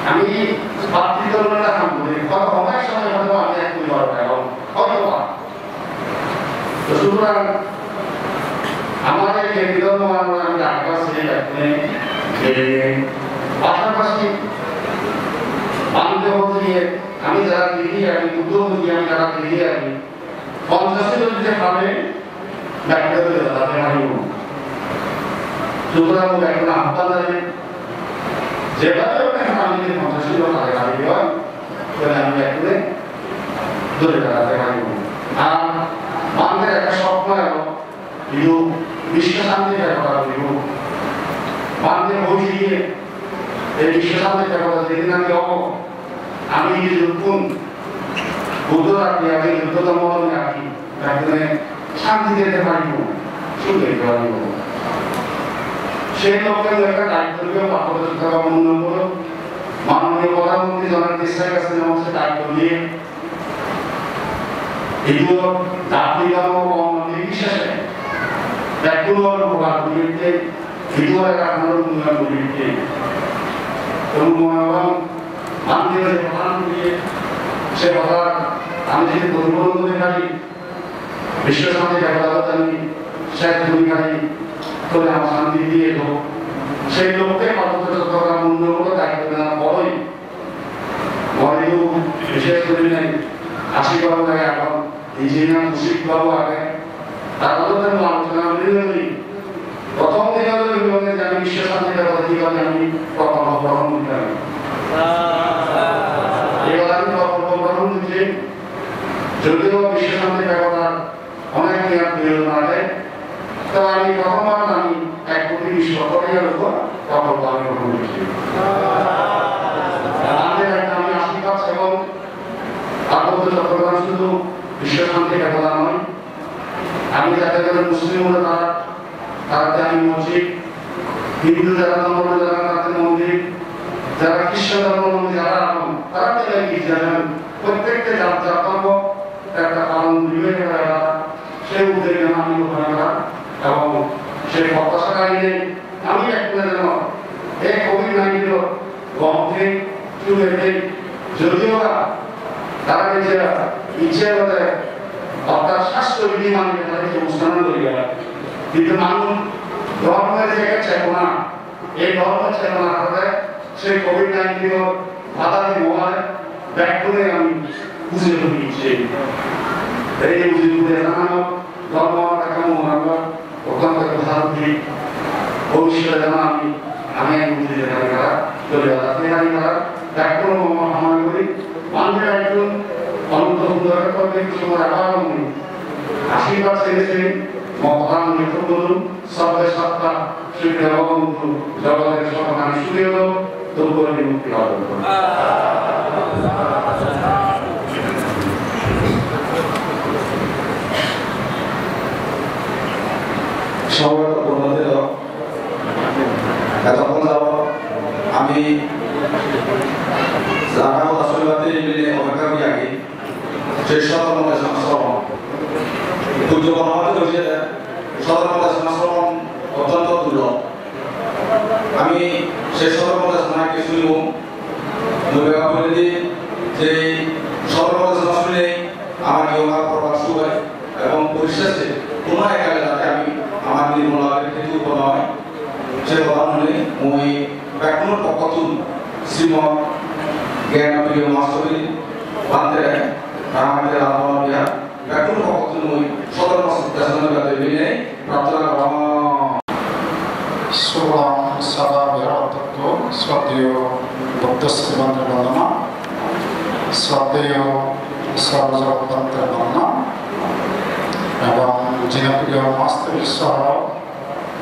Ami bhakti dhormo na ham gori, hono hono ek somoy hono ami ek poribar oi jebong. Hoito ba. To sutorang amar ei geti dhormo ami rakha se rakhne, ei pasapasi bhante hoye Ami jara girihi agi, Buddho hoye ami jara girihi agi, Panchashil jodi pale, bekkune dhore thakte paribo. Sutorang mui bekkune ahban janai, jebhabe hono ami jodi Panchashil dhore thakte pari, tale ami bekkune dhore thakte paribo. Ar bhanter ekta sopno elo, idu Bishwa Shanti Pebota guribo. Bhante hoiye, ei Bishwa Shanti Pebota jedin naki obo, ami jedukkun Buddho rakhi agi, Buddho dhormo rakhi agi, bekkune shanti thei paribo, suk thei paribo. Sei lokke mui ekta daitto dibo, Bhagabot Gita Bhagabot Gita, manoniyo Pradhan Mantri Janar Desai Kache Namor se daitto diye, idu jati dhormo borno nirbisheshe bekkunor upokar guribatte, idu ekkanor unnoyon guribatte. Tumi mone hoi, bhante je hodha hoiye, se hodha ami jodi poripuron gori pari, Bishwa Shanti Pebota jodi ami sej gori pari, tale amar shanti diye do. Sei lokke Parbotto Chottogram Unnayone daitto nana poroi. Moridu bishesh guri nai, Ashik babu age, ekhon engineer Mushik babu age, tara loi mui alochona guri guri prothom dine loi guri guri je ami Bishwa Shanti Pebota hi bhabe ami prokolpo grohon guri pari. Ebar ami prokolpo grohon guri, jodio Bishwa Shanti Pebota onek dinar proyojon age. To ami prothombar ami ek koti bish lokho takar upor prokolpo ami grohon gochchi. Amar ekta ami ashirbat sebong, Parbotto Chottogram sudu Bishwa Shanti Pebota noi. Ami jate guri Muslim hole tara, tara te ami mosjid, Hindu jara dhormo hole tara, tara te mondir, jara Krishno dhormo hole tara, tara te ami girja, prottekte jar jar dhormo ekta palon guribe, sei uddegge ami grohon gora ebong sei protyasha rakhei ami bekkune jeno ei covid nineteen-or gom thei, suge thei, jodio ba tara nije icche mone orthat sastro bidhi mani tara nije onusthan goriba. Kintu manuj dhormor je ekta chetona, ei dhormor chetona thele sei covid nineteen-or bada di mohare bekkune ami bujei pari sei. Ei bujei pari jana dhormo ekkan mohara, okkan ekkan bhante, bhobisshote jana ami, ami ek bujei pari tara, jodi tara, tara, bekkune mohara hamari gori, mane ekkan ononto sundor ekkan bhobisshote abar ami ashirbat seni seni mohara ami ekkan bolun, sabbe satta Sukhi bhavantu, jogotor sob prani sukhi hok, dukko bimukti lab hok. Somobeto upostiti, etokkon jabot ami jara hoda sunibatte ibe opekka guri agi. Sei sodormo desona srobon. Pujjo Bonamati hoiye de, sodormo desona srobon ottonto durlob. Ami sei sodormo desona ekka sunibong. Mui bhaba gori de je sodormo desona sunile amar ihokaal porokal suk oi. Ebong poriseje hono ekka jate ami amar nirmol labher hetu upo noi, se hoda hone mui bekkunor pokkottun Srimot Gyanapriyo Mahasthobir Bhantere, Rangamati Radhamohan Bihar, bekkunor pokkottun mui sodormo sutta sanobade binei prarthona gorong. Subolang Sada Bihar Odhyokko, Sroddheyo Buddho Sri Bhantere bondona, Sroddheyo Sarvajagabot Bhantere bondona, ebong Gyanapriyo Mahasthobir soho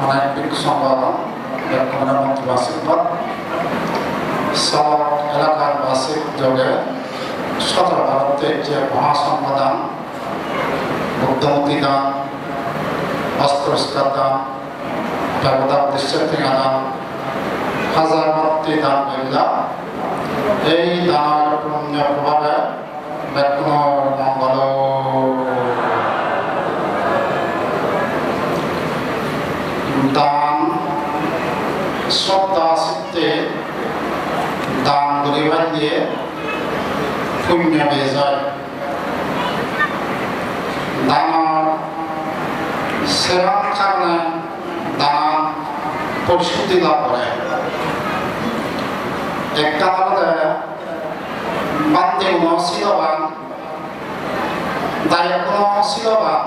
onek bhikkhu songho, bekkunore mondirbad, ashirbad. Sabo elakar basi joge sodor Bharotte je Mahasongho dan, Buddho murti dan, Ostaporiskar dan, Debota uddisse tenga dan, hajar batti dan goilla. Ei danor punyo probabe bekkunor mongol. Dan sroddha sitte dan guri palle punyo bej oi. Danor seran karone danan porisuddhi lab gore. Ekkan olode bhanteguno siloban, dayokkuno siloban,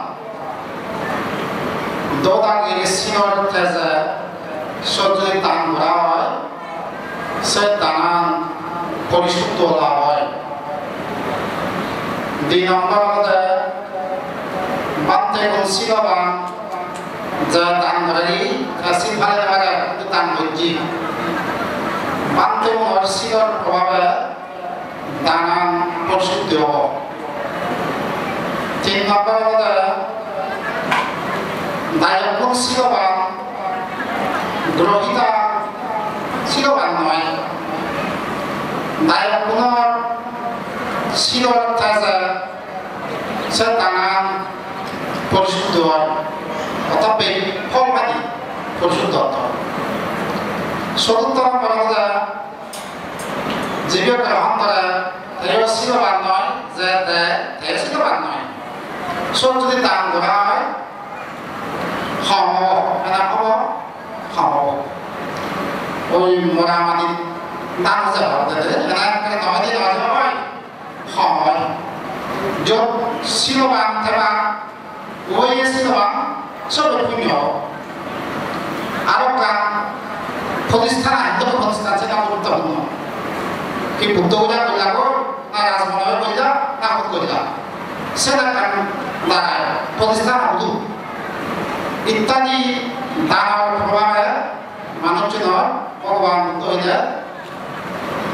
dodagir silor teje sot jodi dan gora oi, se danan porisuddho lab oi. Di nombor olode bhantegun siloban, je dan goregi, te sil pale no pare, hintu dan gojje. Bhantegunor silor probabe danan porisuddhi obo. Tin nombor olode dayokkun siloban, grohita siloban noi. Dayokkunor silor teje se danan porisuddho oi. Orthat bej phol padi porisuddho ortho. Choturtho nombor olode jibe grohon gore, teyo siloban noi, je de, teyo siloban noi. Sot jodi dan gora oi, hom obo, ena obo, hom obo. Oi mora madi dan je obo, de, de, ena ekkere noi de, noi de, oi, hom oi. Jot siloban theba, Oi, ei siloban sobe punyo. Aro ekkan protisthan, hintu protisthan seta guruttopurno. Hi Buddho puja golla goi, na Rajbhon golla, na hut golla. Seta ekkan darai, protisthan hudu. Ittadi danor probhabe manuchunor Bhogoban Buddho hoide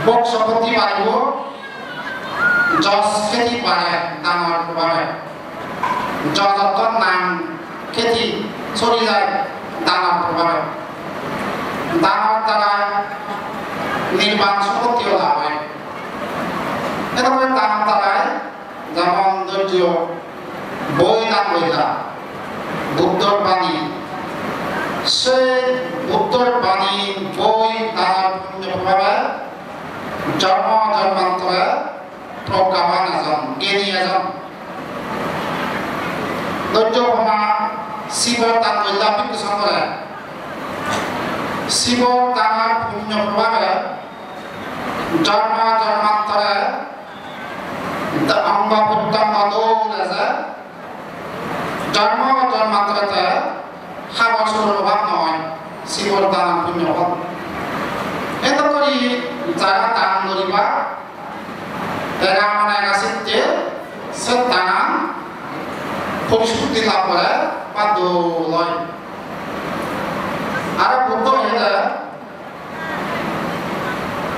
bhog sompotti baribo, jos kheti bare danor probhabe. Jos ortho nang kheti sori jai danor probhabe. Danor darai nirban sompotti o lab oi. Edokke danor darai jemon dhorjo boi dan goilla, Buddhor bani, se Buddhor bani boi danor punyo probhabe jormo jormantore proggaban ejon, gyani ejon. Dhorjo boma Sibor dan goilla bhikkhu songhore. Sibor danor punyo probhabe jormo jormantore da-, ongo prottongo dol eje, jormo jormantore te habor subor obab noi, Sibor danan punyo phol. Edokkori jara dan guriba, ega mone ega sitte se danan porisuddhi lab gore ba dol oi. Aro Buddho hoyede,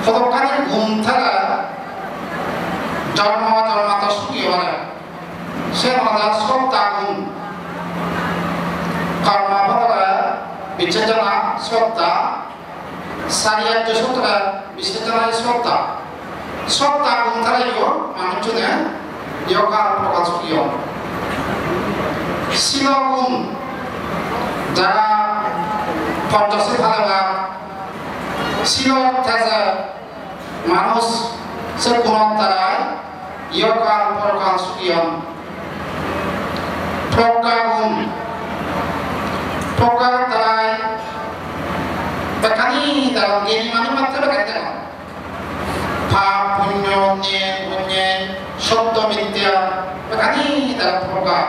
hodokkani gun thele jormo jormantor sugi oi pare. Siyen olode sroddha gun. Kormo pholore bichechona sroddha, sari arjo sutre bichechona sroddha. Sroddha gun theleyo manuchune ihokal porokal sugi on. Silo gun, jara Ponchosil palebar, silor teje manuj se gunor darai ihokal porokal sugi on. Progga gun. Progga tarai bekkani degong, geni manuj matte bekkani degong. Pap, punyo, nyen, punyen, sotto, mitya, bekkani degong progga.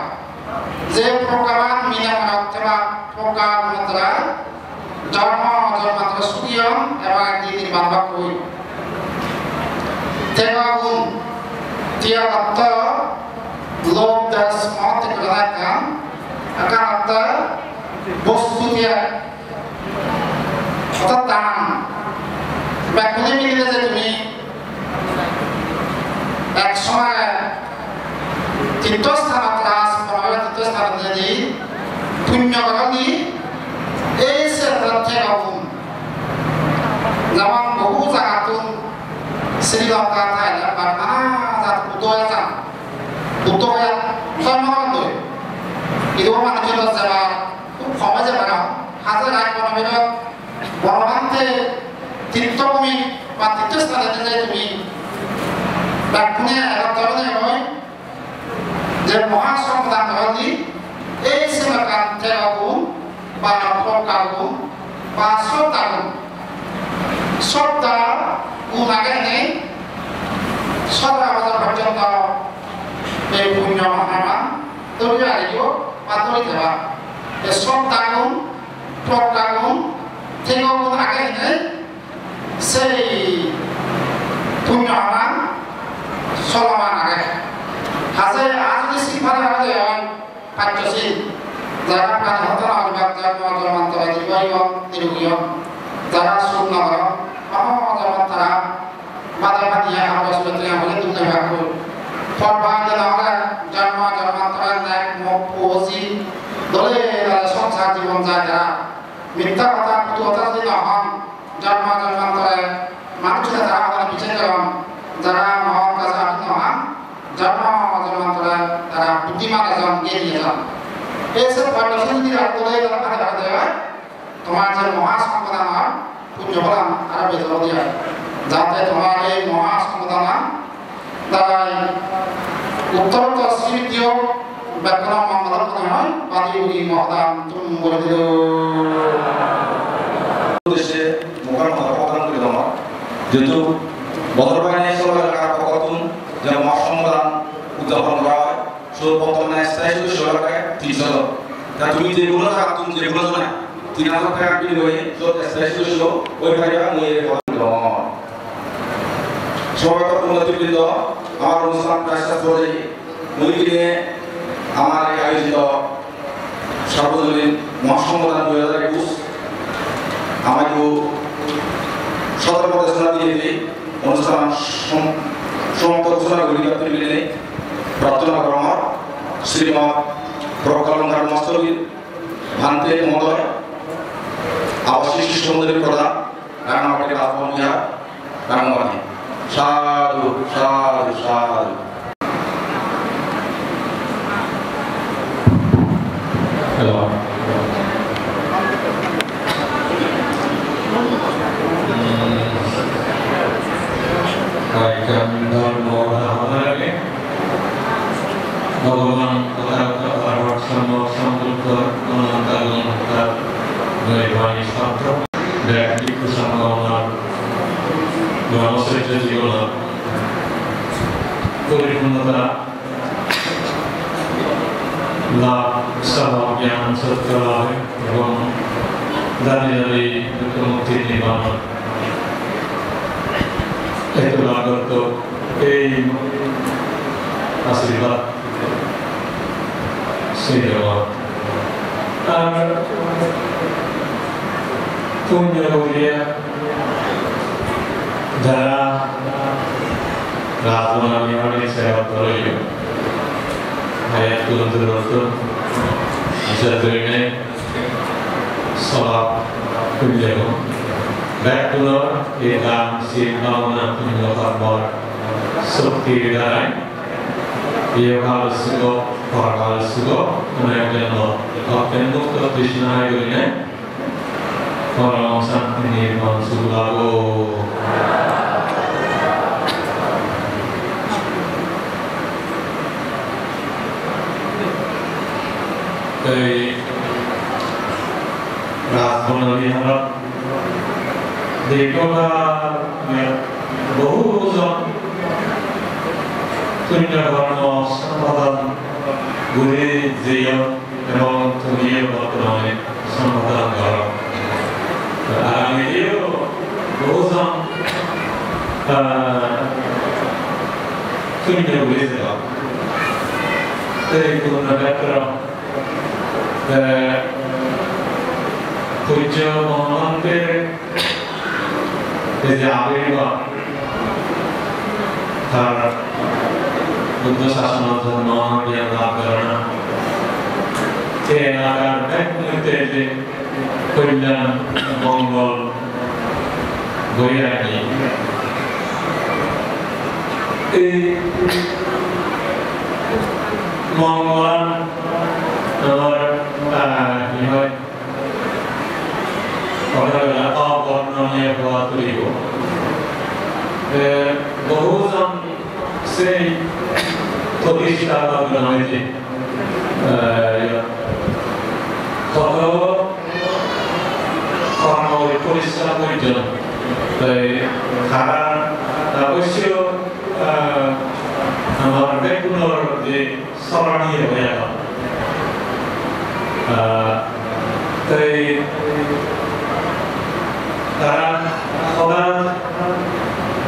Je proggaban mile morot theba progga gun tarai Jormo jormantor sugi on ebong ekdin nirban bhog hoi. Tyago gun, tyag ortho lobh dwesh moh tyag gora ekkan, ekkan ortho bostu tyag, orthat dan. Bekkune mile je tumi ek somoy tirtho sthanot, Raj Brahmagiri tirtho sthanot jeinei punyo goroni, ei se tyago gun. Jemon bohu jagattun Sri Lanka, Thailand, Burma, jat Buddho ejan. Buddho ejan, dhormo gotton. Idu manuj jodon jebar, hub hom oi jebar, hajar ek bono bidot Bhogobante tirtho bhumi ba tirtho sthane jeinei tumi bekkune egottore oi je moha songhodan goroni, ei sedokken tyago gun ba progga gun ba sroddha gun. Sroddha gun agene sotoro bojor porjonto ei punyo haman dhori ariyo ba dhori theba. Ei sroddha gun, progga gun, tyago gun agene sei punyo haman soloman age. Haje aaj jodi sin pare age oi paccho sin, jara prani hotta na oribak, jormo jormantor dirghayu on, nirogi on, jara suk no goron, hono jormot tara bade bade aro sule tui amare duk no pebak. Por bai de na ole jormo jormantor nek mok puo ji dole dale songsar jibon jai tara. Mittha hoda, kutu hoda jodi no hon, jormo jormantore manuj hoi tara hodani bichar goron, jara mohol gaja abhi no hon, jormo jormantore tara buddhiman ejon, gyani ejon. Ei se poilo se jodi ar dole dale hare hare de oi, tomar je moha songhodan or punyo pholan aro bej obo de oi. Jate tomar ei moha songhodanan darai uttorottor sribiddhi hok, bekkunor mongolor kamonai badi uri mohodan tum guri dilo. Uddeshe mukhan mukhan hodan guri dongor. Jehetu bodor bahini sorkaror pokkottun je moha songhodan udjapon gora oi, sot bortomane sthayi sodosyo lage tinso jon. Ta tumi je hono jagattun je hono jone tin hajar taka biniyoge sot sthayi sodosyo oi pariba, mui ei hodan guri dongor. Somobeto punnyottibrindo, amar onusthan pray sej porjeye, mui kine amar ei ayojito Sarbojonin Mohasonghodan dui hajar ekush, amar ekku sodor prodeshona diye di onusthan som-, somapto ghoshona guri dibar poribe bili prarthona gorongor. Srimot Proggalongkar Mastogir Bhante Mohodoy, Abasik Sisho Mondoli Pradhan, Rangamati Rajbhavan Bihar, Rangamati. Sadhu, sadhu, sadhu. Hello. Hoyekkan dhormo hodha hobar age. Bhogoban Tathagato Arahat Sammak Sambuddhor ononto gunor hodha, noi bani santro. Bek bhikkhu sangho amar brahmacharya jibonor poripunnota lab, sabha gyan sotto lab ebong dadi dadi dukko mukti nirban hetu lab gotto ei ashirbad. Sei jemon ar punyo guriye jara Rajbhavan Bihar seba gotton, hayattun durottun, asha gurinei solak punyo bekkunor ei dan, sil, bhabona, punyo karbar shoktir darai ihohal sukho, porhal sukho, onek jonor okken mukto trishna hai gurinei porom santi nirban sukh labo. Ei Rajbana Viharot dirghokal bohujon punyo kormo sompadon guri jeyon ebong tumiyo bortomane sompadon goro. Agediyo bohujon, ah, punyo guri jeyon. Ei punyo khetro Te pujjo Bhante ei je abirbhab, tar Buddho sasonot jonmo, gyan labh gorana, te elakar bek mujurte je kolyan mongol boi age. Ei mongolan amar, ah, hi hoi, obornoniyo hoi puribo. Eh, bohujon sei protistha bhabe noi je, eh, hoto kormo porishrom gojjon. Tai tara obossoi, eh, amar bekkunor je soroniyo oi agon. Ah, tai tara hoda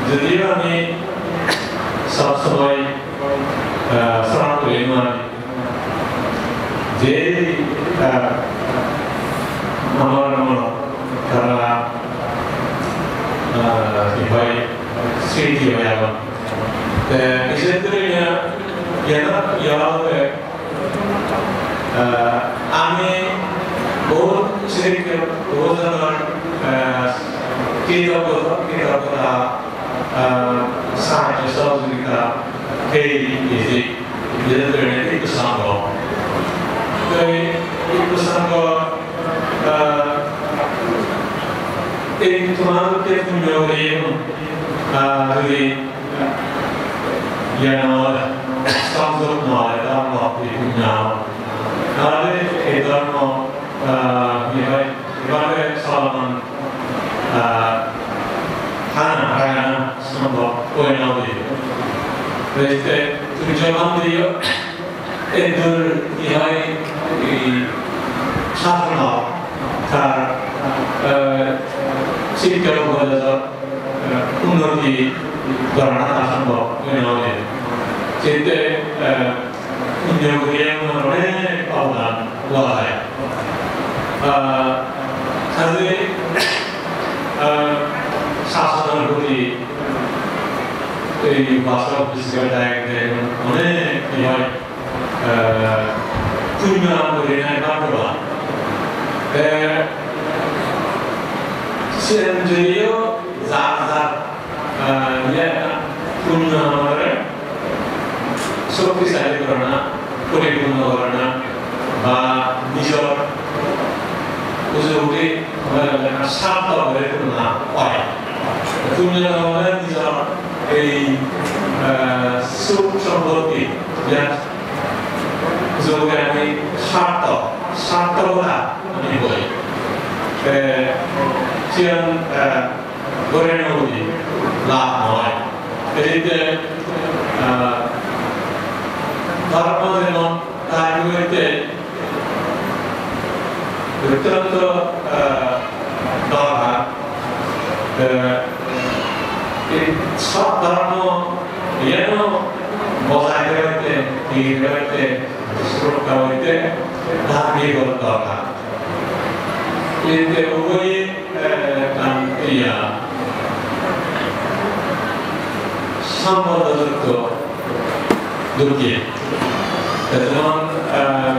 jodio ami sob somoi, ah, soron guri no pari, je, ah, amar, amar tara, ah, hi hoi, smriti oi agon. Te bises guri iyan, iyan, iyan olode Ah, ami bohut sristi, bohut jonor, ah, kritoggo, kritoggota, ah, sahajjo sohojogita pei, ei je, ei je dhoroner Bhikkhu Sangho. To ei Bhikkhu Sangho, ah, ei tomar je punyo guri, ah, jodi iyan oi, songjob noi, dhormo bhakti punyo. Tahole ei dhormo, ah, hi hoi, ebhabe cholomon, ah, thana, thana sombhob oi no pare. Te tumi jokhon diyo, Eddur hi hoi, ei sasonot tar, eh, sikkha upadesh, eh, unnoti gorana asombob mone hoi. Sette, eh, punyo guriye onek obodan dega jai. Ah, kaje, ah, sasonor proti ei bastok bistar degede onek hi hoi, eh, punyo guri nai bhagwan. Te siyen jodio jar jar, eh, iye punyo hamore shoktisali gorana, poripurno gorana, ba nijor uju uji sartho guri tulona oi. Punyo hamore nijor ei, eh, suk sompotti, iyan jokke ami sartho, sarthokota ami hoi. Te siyan, eh, gore no udi lab noi. Ei je, eh, dhormo jemon dhormo hoite ottonto, eh, dorkar. Eh, ei sob dhormo iyeno bojai rakhte, thik rakhte, surokkha hoite dhormik dorkar. Ei je uboye, eh, ekkan iya, sombondhojukto dokke. Jemon, eh,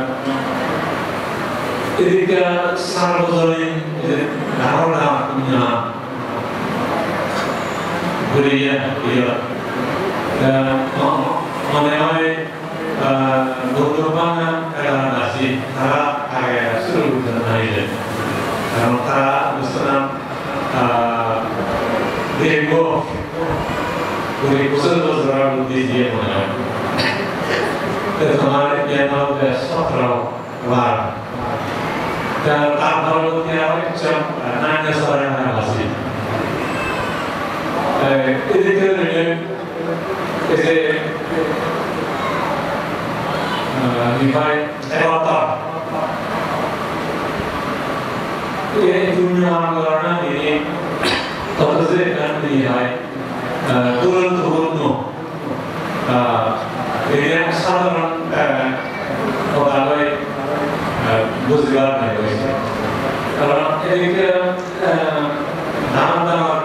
edikke Sarbojonin je dangor dangor punyo guriye, iya. Eh, mo-, mone hoi, eh, Bondhu Bhagwan Kedaradasi, tara age suru gojjon nahi je. Karon tara onusthan, eh, dirgho kuri bojor bojor ago di diye mone hoi. Te tomar iyan olode sotro Tar, tar, tar poroborti aro ekjon, eh, Nanya Sora name ase. Eh, edokke gurinei, ei je, eh, hi hoi, egotta. Ei punyo ham gorana nini, toto je ekkan hi hoi, eh, guruttopurno. Ah, iyen sadharon, eh, hoda loi, eh, bujibar nei hoyse. Karon edokke, eh, dangor dangor,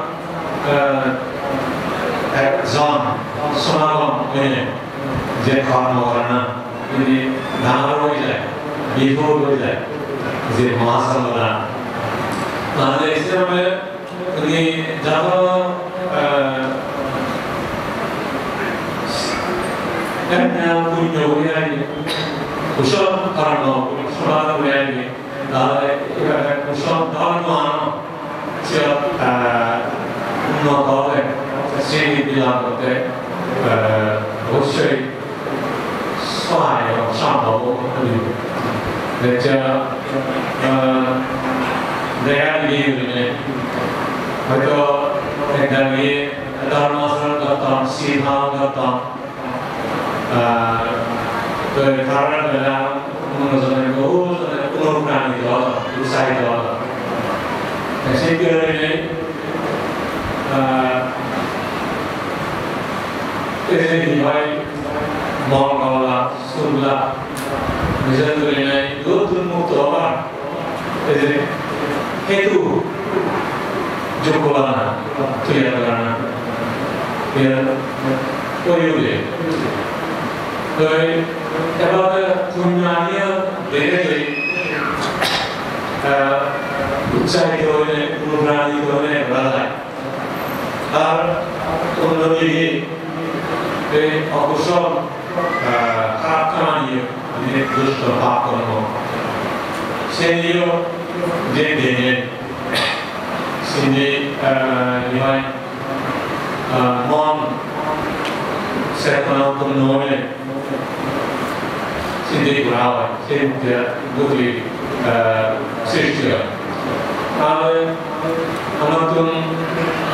eh, ekjon somagom oinei je kormo gorana, indi dangor oi jai, bipul oi jai, je mohasanghodan. Mane Islamore Tumi joto, eh, ekta punyo guri age, kusol kormo, kusol guri age, tahole ebare kusol dhormo ano, siyot, eh, unnoto obe, sridi bilab gotte, eh, obossoi sohai eba sombhob obo. Jecha, ah, dega diye gurinei, hoito ekdagi dhormo asoron gotton, sil palon gotton, ah, to tara bela mono jone bohut jone onupranito olon, utsahito olon. Te sei gurinei, ah, ei je hi hoi, mongol lab, suk lab, nijor gurinei dugottun mukto obar. Ei je hetu jog gorana, toiyar gorana, iyan oiye. Toi ebare punyo aniyo dege dege, ah, utsahito oinei, onupranito oinei gora jai. Ar onno dige ei okusol, ah, harap kamaniyo, mane dusto pap kormo, seniyo je dene, sindi, ah, hi hoi, ah, mon chetona utponno oile, sindi gora oi, sei muhurte goti, eh, sristi oi. Ar amattun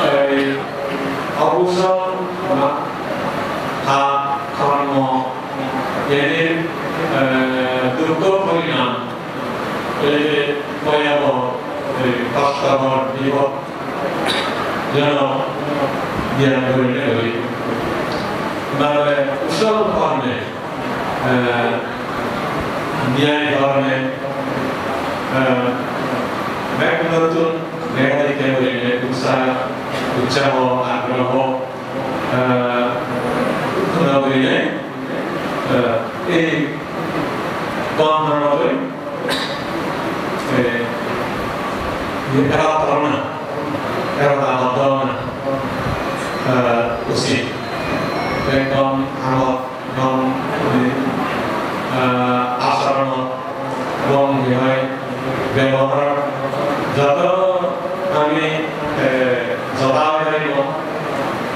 ei okusol pap kormo, iyeni, eh, dukko porinam, ei je bhoyaboho, ei hosto, bipod, jeno gyan gurinei guri. Mane kusol korme, eh, niyai korme, eh, bek notun bek dikke gurinei utsa-, utsaho, agroho, eh, utponno gurinei, eh, ei gom dhormo loi, eh, ei egotta ona, egotta ona, eh, usit. Ekdom hamot, ekdom, eh, asoronot, ebong hi hoi, beboharot joto ami, eh, joda oi paribo,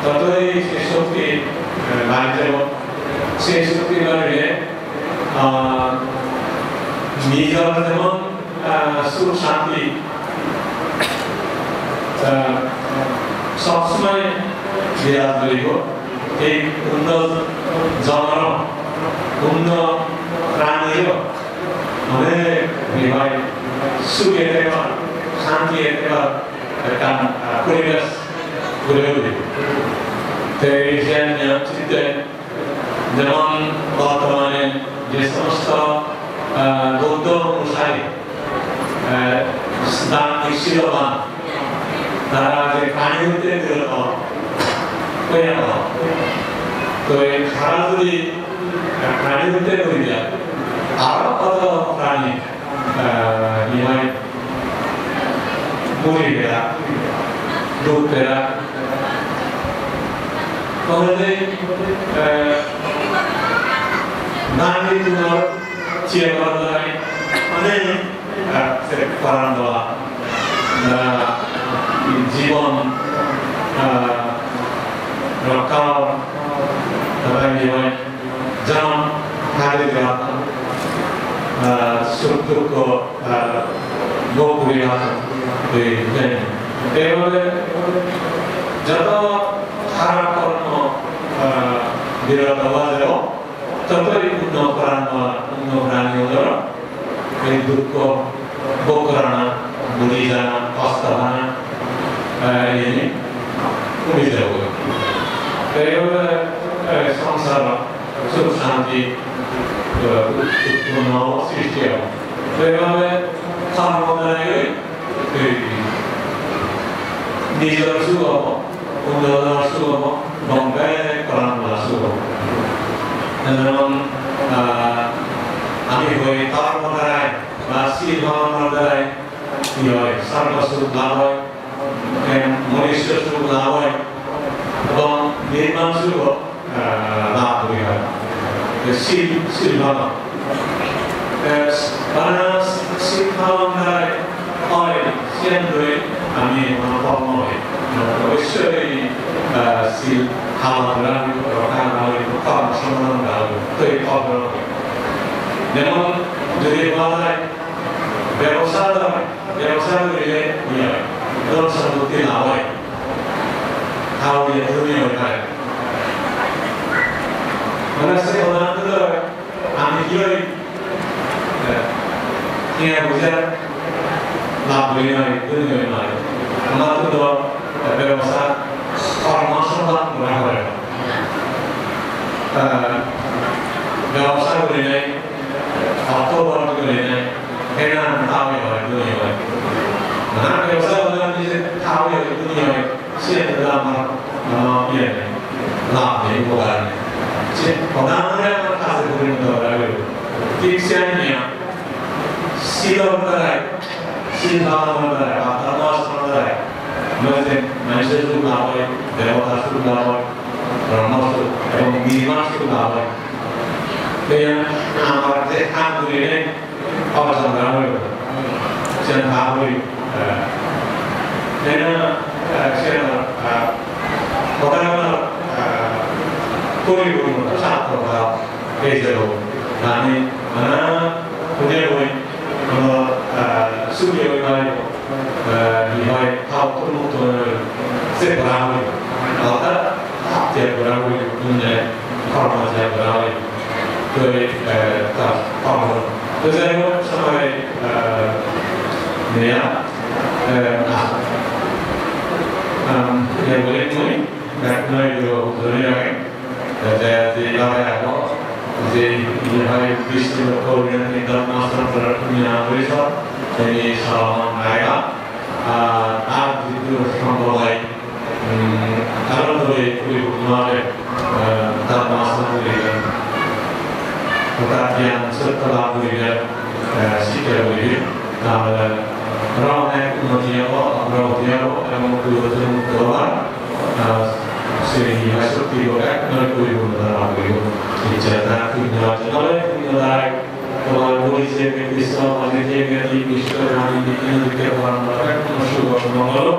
totoi se shokti, eh, bari jebo. Se shokti barile, ah, nijor jemon, ah, suk shanti, ah, sob somoy biraj goribo. Ei onno jonoro, onno praniro mane hi hoi, suge thebar, shantiye thebar ekkan, ah, poribesh gori udi. Te ei je niyom sitte, jemon bortomane je somosto, ah, Buddho onusari, ah, dan, siloban, tara je prani hoite biroto, oya to. To ei tara jodi, ah, prani hoite biri jai, aro hoto prani, ah, hi hoi, muri pera, duk pera. Tohole, eh, nani tunor chiye gorana nai, mane, eh, se paran dola, ah, jibon, ah, rokka, tara hi hoi, jemon hare jeba. ah, suk dukko, ah, bhog guri ason. Ei, ei. Ei bhabe joto harap kormo, ah, biroto oa jebo, totoi punno kormo, punno kormo olo ei dukko bhog gorana, buri jana, hosto hana, eh, iyeni komi jebo. Ei bhabe, eh, songsarot suk santi, eh, utponno sristi obo. Ei bhabe karmo darai oi, ei nijor suk obo, onno jonor suk obo, ebong bek poranor suk obo. Jemon, ah, ami hoi karmo darai ba sil palonor darai hi oi, sorgo suk lab oi, em, monusso suk lab oi, ebong nirban suk, ah, lab guri oi. Te sil, sil palon. Te bana sil palon darai oi, siyan loi ami hono kormo oi. Obossoi, ah, sil palon gora oi, rokha gora oi, kormo sompadan gora oi, toi kormo oi. Jemon, jodi bana bebosa gora oi, bebosa gorile hi oi? Dhon sompotti lab oi. Tao iye dhoni oi pare. Mane se hodan dhoni oi, ami hi oi? Eh, tenga poisa lab gorile ami dhoni oi pare. Amattun do, eh, bebosa, kormo sompadan gora pore. Eh, bebosa gorile, ortho uparjon gorile, hena tao oi, dhoni oi. Mane bebosa gorile nije tao oi, dhoni oi. Siyan do amar, ah, iye nei, lab nei, upogar nei. Se hodanore amar kaje porinoto gora poribo. Thik siyani, silor darai, sil palonor darai, ba dhormo achoronor darai, mane je manujor suk lab oi, debotar suk lab oi, Brahmor suk, ebong nirban suk lab oi. Te iyan amar je ham guri nei, Obosan gora poribo. Siyan bhab guri, eh, ena, eh, siyan, eh, hoda hoda, eh, poriborton, sarthokota ei jebo. Ami, mane, hune hoi, hono, eh, sugi oi paribo, eh, hi hoi, papottun mukto oi paribo. Se gora poribo. Orthat, pap tyag gora poribo, hune, kormo tyag gora poribo. Toi, eh, ta, ta, to jai hok, somoy, eh, nei ar, eh, ah, um, iye boli mui, bekkune idu dhori age, jate je bhabe ago, je iye hoi, Bisnu Lokkho Orinani Dhormo Ashram Porisodo, Porisodo, ei Solomon Nayaka, ah, ar jidu sombhob oi, Hmm, karon dole poriborton age, eh, dhormo ashram guribar, orthat gyan sotto lab guribar, eh, sikkha guribar, tar, eh, aro onek unnoti obo, ogrogoti obo, ebong dukkottun mukto obar, eh, se hi hoi, sotto bek noi poriborton lab guribo. Icche tar punyo icche noi, punyo darai tomar guri jeyegoi, Krishna bhani jeyegoi, Krishna bhani bibhinno dikke poran oi, hono suk mongol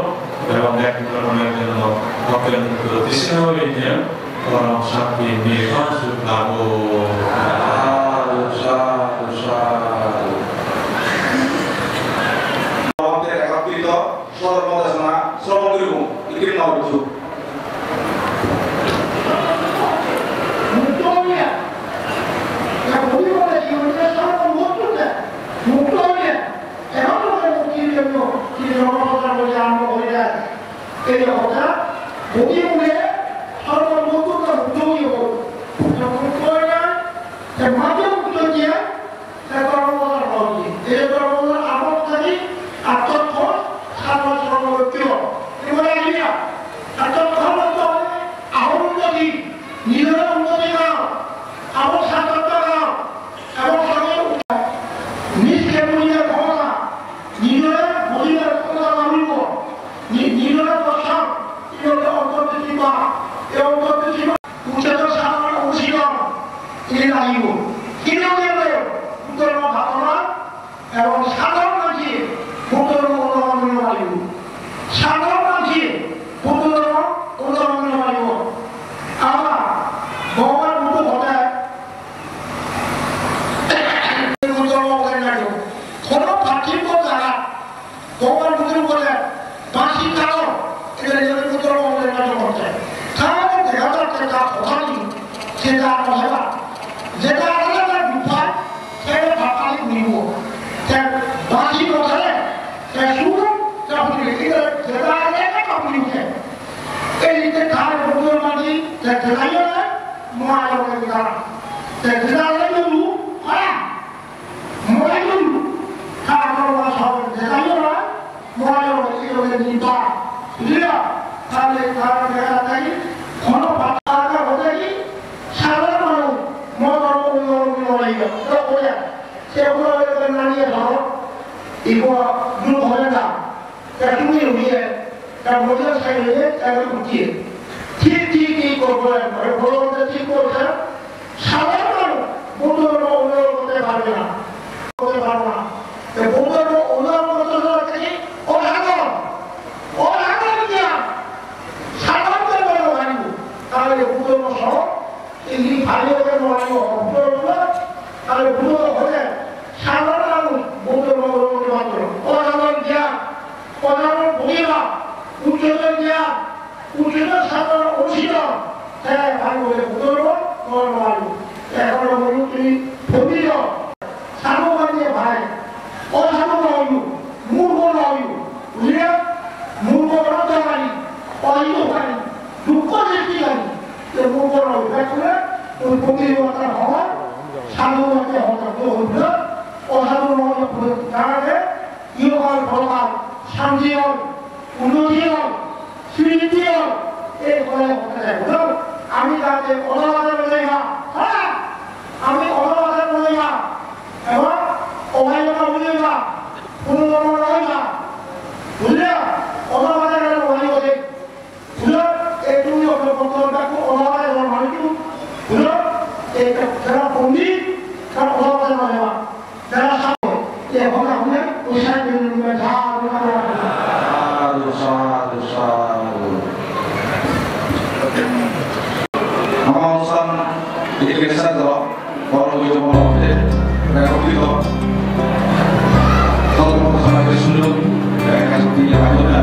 ebong ek dhoroner jonno okkel mukto trisna bibhinno porom santi nirban suk lab ok. Sadhu, sadhu, sadhu. Bhante ekotrit sodormo desona srobon guribo, ikkiri no guribo. Mukto oiye. Ekka bhumi bole jibone sorbo mukto oiye. Mukto oiye. Ekhon bole muktir jonno, ki jonno sodormo je arambo gori jai. Ei hoda, bhumi bole sorbo mukto oiye. Mukto oiye. Te mukto oiye. Te dhormo bodol hoye. Ei dhormo bodol amol thaki attokkho sarbo sarbo gottyo. Ei bole agiya attokkho bodol ahom unnoti, nijore unnoti goro, amol sartokta goro, ebong songhe nijke bujibar khomota, nijore bujibar khomota lagibo, ni-, nijore dosar, nijore ontor dikhiba, ei ontor dikhiba. Uccheta saraṇam ucchitam, ini lagibo. Hino debe, Buddho dhormo bhabona, ebong sadharon manje Buddho dhormo Tare dega jatte ta hotani, seta hoda, jeta hoda ta dupai, seta bapali nibo. Te basi hoda, te suru, te huni, ite jeta hoda ta huni te. Ei te tare budur mani, te jeta hoda, moa hoda ta. Te jeta hoda, ha. Morailun, ta tor ba sor, jeta yo na, morailun, iyo le ni ba. Iya, tale, tale, tale, tale, kono bata ka hoda ki, sadharon manuj, motor ulo, ulo, ulo, ulo, ulo, se ulo, ulo, ulo, nani ya dhoro, iko, duk hobe na. Te tumi uye, te mojor sai uye, te uye. Thik, thik, thik korbo, mane bholo hote thik korbo. Sadharon Buddho dhormo onurokho korte parbe na, korte parbo na. Te Buddho dhormo onurokho korte gele ki? Osaron, osaron gyan, sadharon gyan hole paribo. Tahole Buddho dhormo soho, ei paribo, Buddho dhormo, Buddho dhormo, tahole Buddho dhormo hole sadharon manuj Buddho dhormo onurokho korte parbo na. Osaron gyan, osaron bhogibha, ucchotor gyan, ucchotor sadhana onusthito, te bhai bole Buddho dhormo, dhormo bhai. Te ekhono bolu tumi pondit, sadhu mane bhai, osadhu no oiyo, murkho no oiyo, bujile? Murkho no oiyo bhai, oiyo bhai, dukkho sristi bhai, te murkho no oiyo, bhai bole, tumi pondit hota hobo, sadhu mane hota hobo, osadhu no oiyo, bhai, jara je, iyogal porokal, shanti oi, unnoti oi, sriddhi oi, ei hole hoda jai, bujho? Ami jate odhogate no jai ba, ha? Ami odhogate no jai ba, ebong obayoga no jai ba, punorjonmo no jai ba, bujile? Odhogate gele obayoga jai. Bujho, ei tumi oto bottor bekku odhogate jai ba, mane ki? Bujho, ei jara pondit, tara odhogate no jai ba. Jara sabo, e hoda hune, oi sai dun dun jha, jha, jha. Sadhu, sadhu, sadhu. Ama onusthan ekhane sej holo, boron pujjo boron hote, ektrito. Totpotho samajje sunjog, ekta shokti laga hoda.